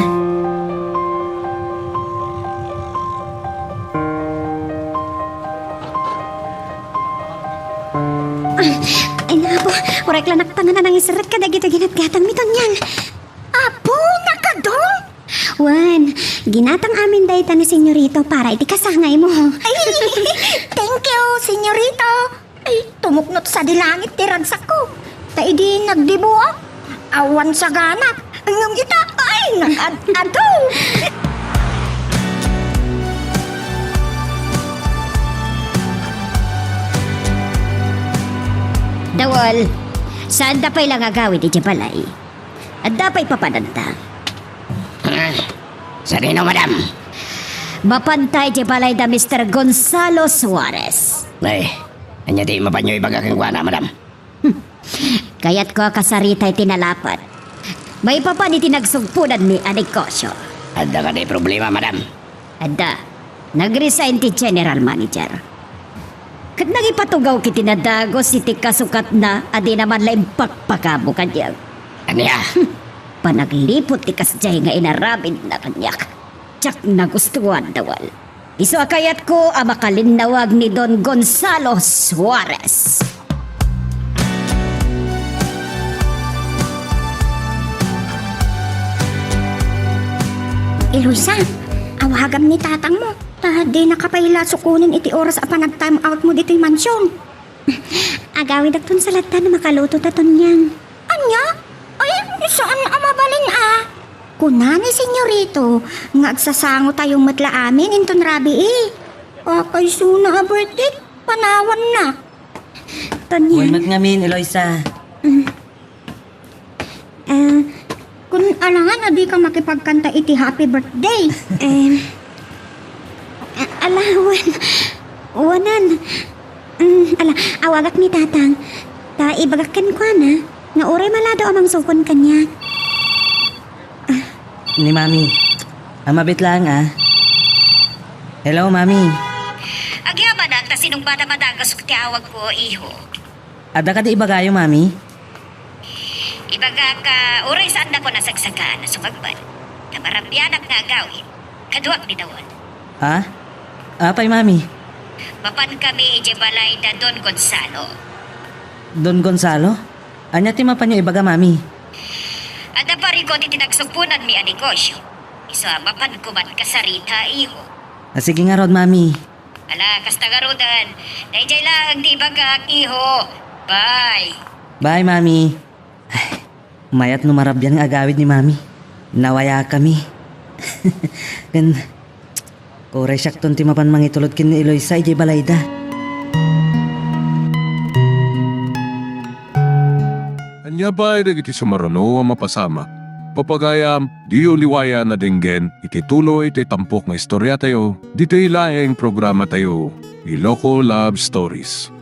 Ay, Apo, uray la naktangan a nangiserrek kadagiti ginatgatangmi, Tonyang. Apo, nakadun? Wen, ginatang amin dayta ni senyorito para iti kasangaymo. Ay, thank you, senyorito. Ay, tumuknot sadi langit ti ragsakko. Ta idi nagdibuak, awan saganak. Ngem ita, ay, nag-ad-adu. Dawal, saanda pay la nga agawid idiay balay? Adda pay papananta? Ah, sadino, madam? Mapanta idiay balay da Mister Gonzalo Suarez. Ay, ania ti mapanyo ibaga kenkuana, madam? Hmm. Kayatko a kasarita iti nalapad maipapan iti nagsugponanmi a negosyo. Adda kadi problema, madam? Adda. Nag-resign ti general manager. Ket nangipatugawak iti nadagus iti kasukatna a dina man la impakpakamo kaniak. Ania? Hmm. Panagliput ti kasdiay nga inaramidna kaniak. Diak nagustuan, Dawal. Isu a kayatko a makalinnawag ni Don Gonzalo Suarez. Eloisa, awagam ni tatangmo. Ta dinaka pay la sukonen iti oras a panag-time out mo ditoy mansion. Agawidakton sa latta no makaluto ta, Tonyang. Ania? Ay, saan a mabalin a? Kuna ni Senyorito nga agsasangotayo met la amin inton rabii. Kakaisuna a birthday, panawanna. Tonyang. Wen met ngamin, Eloisa. Mm. Ah, kun Alangan a dika makipagkanta iti happy birthday. Eh, a-, ala, wen-, wanan. Mm, ala, awagak ni Tatang. Ta ibagak kenkuana nga uray maladaw a mangsukon kaniak. Ni Mami. Amabit lang, ah. Hello, Mami. Agyamanak ta sinungbatam a dagus ti awagko, iho. Adda kadi ibagayo, Mami? Ibagak a uray saandakon a sagsagaan a sumagbat. Ta marabianak nga agawid. Kaduak ni Dawon. Ha? Apay, Mami? Mapankami idiay balay da Don Gonzalo. Don Gonzalo? Ania ti mapanyo ibaga, Mami? Adda parikut iti nagsugponanmi a negosio. Isu a mapanko man kasarita, iho. Ah, sige ngarud, Mami. Ala, kasta ngaruden. Daydiay laeng ti ibagak, iho. Bye. Bye, Mami. Ay, mayat no marabian nga agawid ni Mami. Nawayakami. Ken, uray siakton ti mapan mangitulod ken ni Eloisa idiay balayda. Ania pay dagiti sumaruno a mapasamak? Papagayam, diyo liwayan a denggen iti tuloy ti tampok nga istoriatayo, ditoy laeng programatayo, Iloko Love Stories.